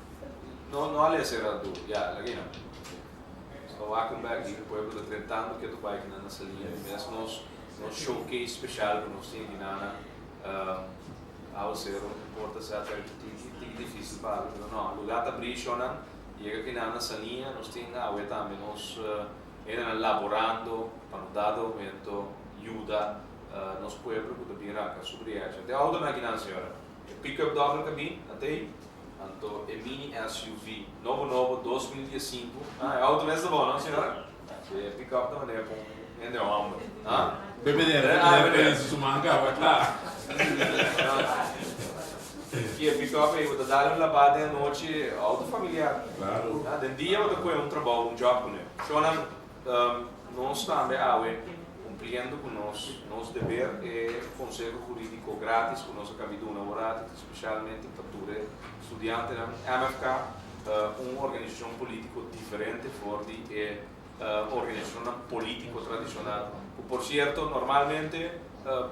No, no a lesa e ratu. Ya, laga nan. So wak un bek di pueblo ta drentando ketu bai kinan na salia. Di mes nos, nos showcase special ku nos tin kinan na awacero. E porta zet uit tiki, tiki dificil pa abri, pero no, lugar ta abrí, shownan. Yega kinan na salia, nos tin awe tambe nos. Hendenan laborando pa no dado momento yuda nos pueblo cu ta bin ranca su briecha. Te autonan akinan señora. E pick-up dobel cabin a tey, anto e mini SUV nobo nobo 2015. Ah, e auto mes ta bon no señora? Si, e pick-up ta manera con hende homber. Ah? Be meneer, be meneer, su manga, wa cla. Ki e pick-up ei bo ta dal un labá den anochi, auto familiar. Claro. Den dia bo ta kohe un trabou, un job kuné. Shownan, nos tambe awe kumpliendo ku nos nos deber e konseho hurídiko gratis ku nos a kabi duna ora ta spesialmente pa tur e studiantenan. MFK, un organisashon polítiko diferente for di e organisashonnan polítiko tradishonal ku por sierto normalmente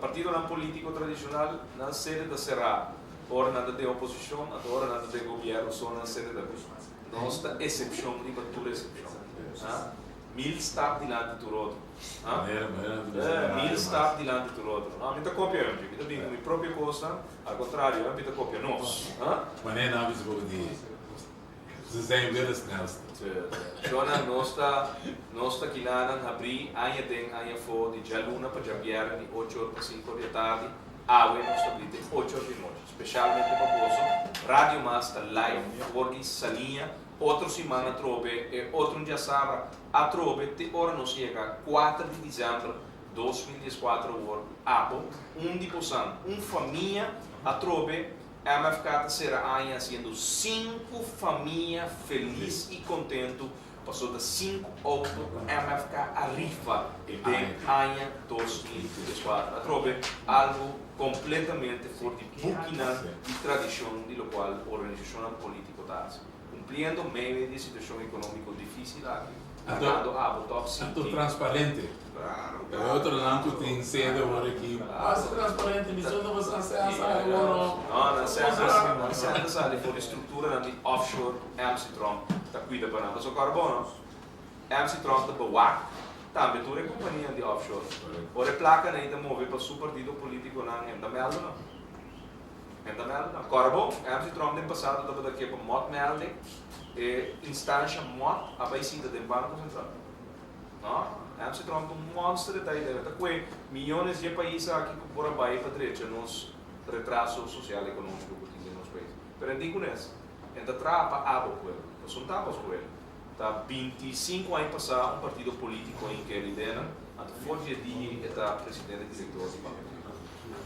partidonan polítiko tradishonal nan sede ta será ora nan ta den oposishon anto ora nan ta den gobièrnu so nan sede ta bini. Nos ta esepshon riba tur esepshon. Mil stap dilanti tur otro. Mil stap dilanti tur otro. No, mi ta kopia hempi. Mi ta bin ku mi propio kosnan. Al kontrario, hempi ta kopia nos. Manera nan a bisa bobo di Ze zijn weer de snelste. Shona, nos ta nos ta kinanan habrí aña den aña afó di djaluna pa djabièrnè di ocho or pa sinku or di atardi. Awe nos ta bli te ocho or di nochi. Spesialmente pa boso, Radio Mas ta live for di Saliña. Otro siman atrobe e otro un djasabra atrobe te ora nos yega kuater di dizèmber 2014 awor abo un di bosan un famia atrobe MFK ta sera aña hasiendo sinku famia felis i kontentu pasobra ta sinku outo ku MFK a rifa den aña 2014. Atrobe algu kompletamente for di bukinan di tradishon di lokual organisashonnan polítiko ta hasi. Kumpliendo medio di e situashon ekonómiko difísil aki, lagando abo tòg Anto sinti. transparente. Claro, E otronan ku tin sede awor aki, basta transparente, mi so tabata sa sea sa awor no. No, nan sea nan sea ta sali for di strukturanan di offshore ku MC Tromp ta kuida pa nan. Pasobra kòrda bon no, MC Tromp ta bewak tambe tur e kompanianan di offshore. Ora e plakanan ei ta move pa su partido politikonan, e no ta mèldu nan. E ta mèldu nan. Kòrda bon, MC Tromp den pasado tabata ke pa mòt mèlde, e instansha mòt a bai sinta den Banko Sentral. No, MC Trump ta un monster e ta idea. Ta kue miyones di e pais aki ku por a bai pa drecha nos retraso social economico ku tin den nos pais. Pero en tin kunes, en ta traha pa abo pueblo. Pasobra un ta abo skuel. Ta 25 aña pasá un partido politico a hinka e lidernan, anto for di e dia e ta presidente director di Banco.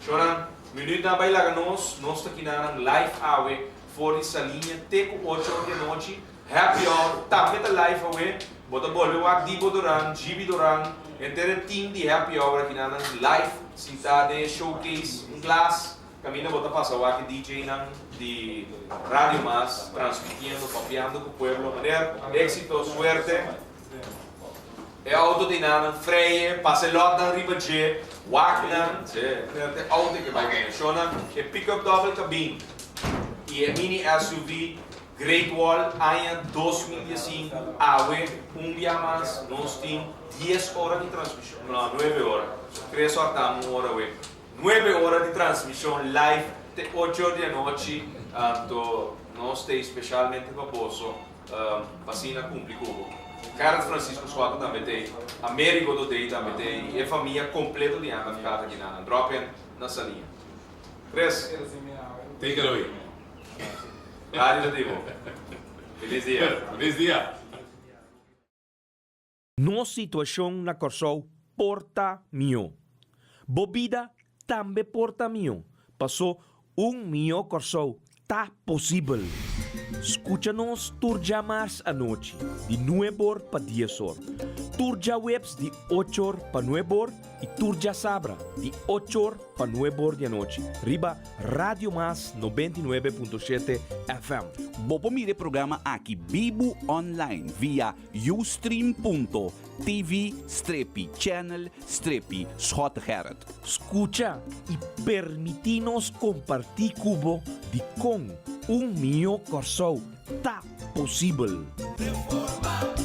Shornan, minuutnan a bai laga nos, nos ta kinanan live awe for di Saliña te ku ocho or di anochi. Happy Hour tambe ta live awe. Bo ta bolbe wak Dibo Doran, Gibi Doran, henter e team di Happy Hour aki nan nan live sintá den e showcase, un glas, kaminda bo ta pasa wak e DJ-nan di Radio Mas transmitiendo, papiando ku pueblo. Meneer, éxito, suerte. E auto di nan nan freye, pasa e lòtnan riba dje, wak nan, sí, meneer ta e auto ke bai kuné. Shownan, e pick-up dòbel kabin i e mini SUV Great Wall aña 2015 awe un bia mas nos tin dies ora di transmision, no nuebe ora, tres or ta un ora awe, nuebe ora di transmision live te ocho or di anochi, anto nos ta specialmente pa boso pa asina cumpli cu bo. Gerrit Francisco Schotten tambe t'ey, Amerigo Dodey tambe t'ey y e famia completo di MFK ta kina nan. Drop in na Saliña. Chris. Take it away. Radio ta di bo. Feliz dia. Feliz dia. Nos situashon na Kòrsou por ta mihó. Bo bida tambe por ta mihó, pasó un mihó Kòrsou ta posibel. Skucha nos tur djamars anochi di nueb'or pa dies'or, tur djaweps di och'or pa nueb'or i tur djasabra di och'or pa nueb'or di anochi riba Radio Mas 99.7 FM. Bo por mira e programa aki bibu online via ustream.tv strepi channel strepi Schottegerrit. Skucha i permití nos kompartí ku bo dikon un mihó Kòrsou ta posibel. Reforma.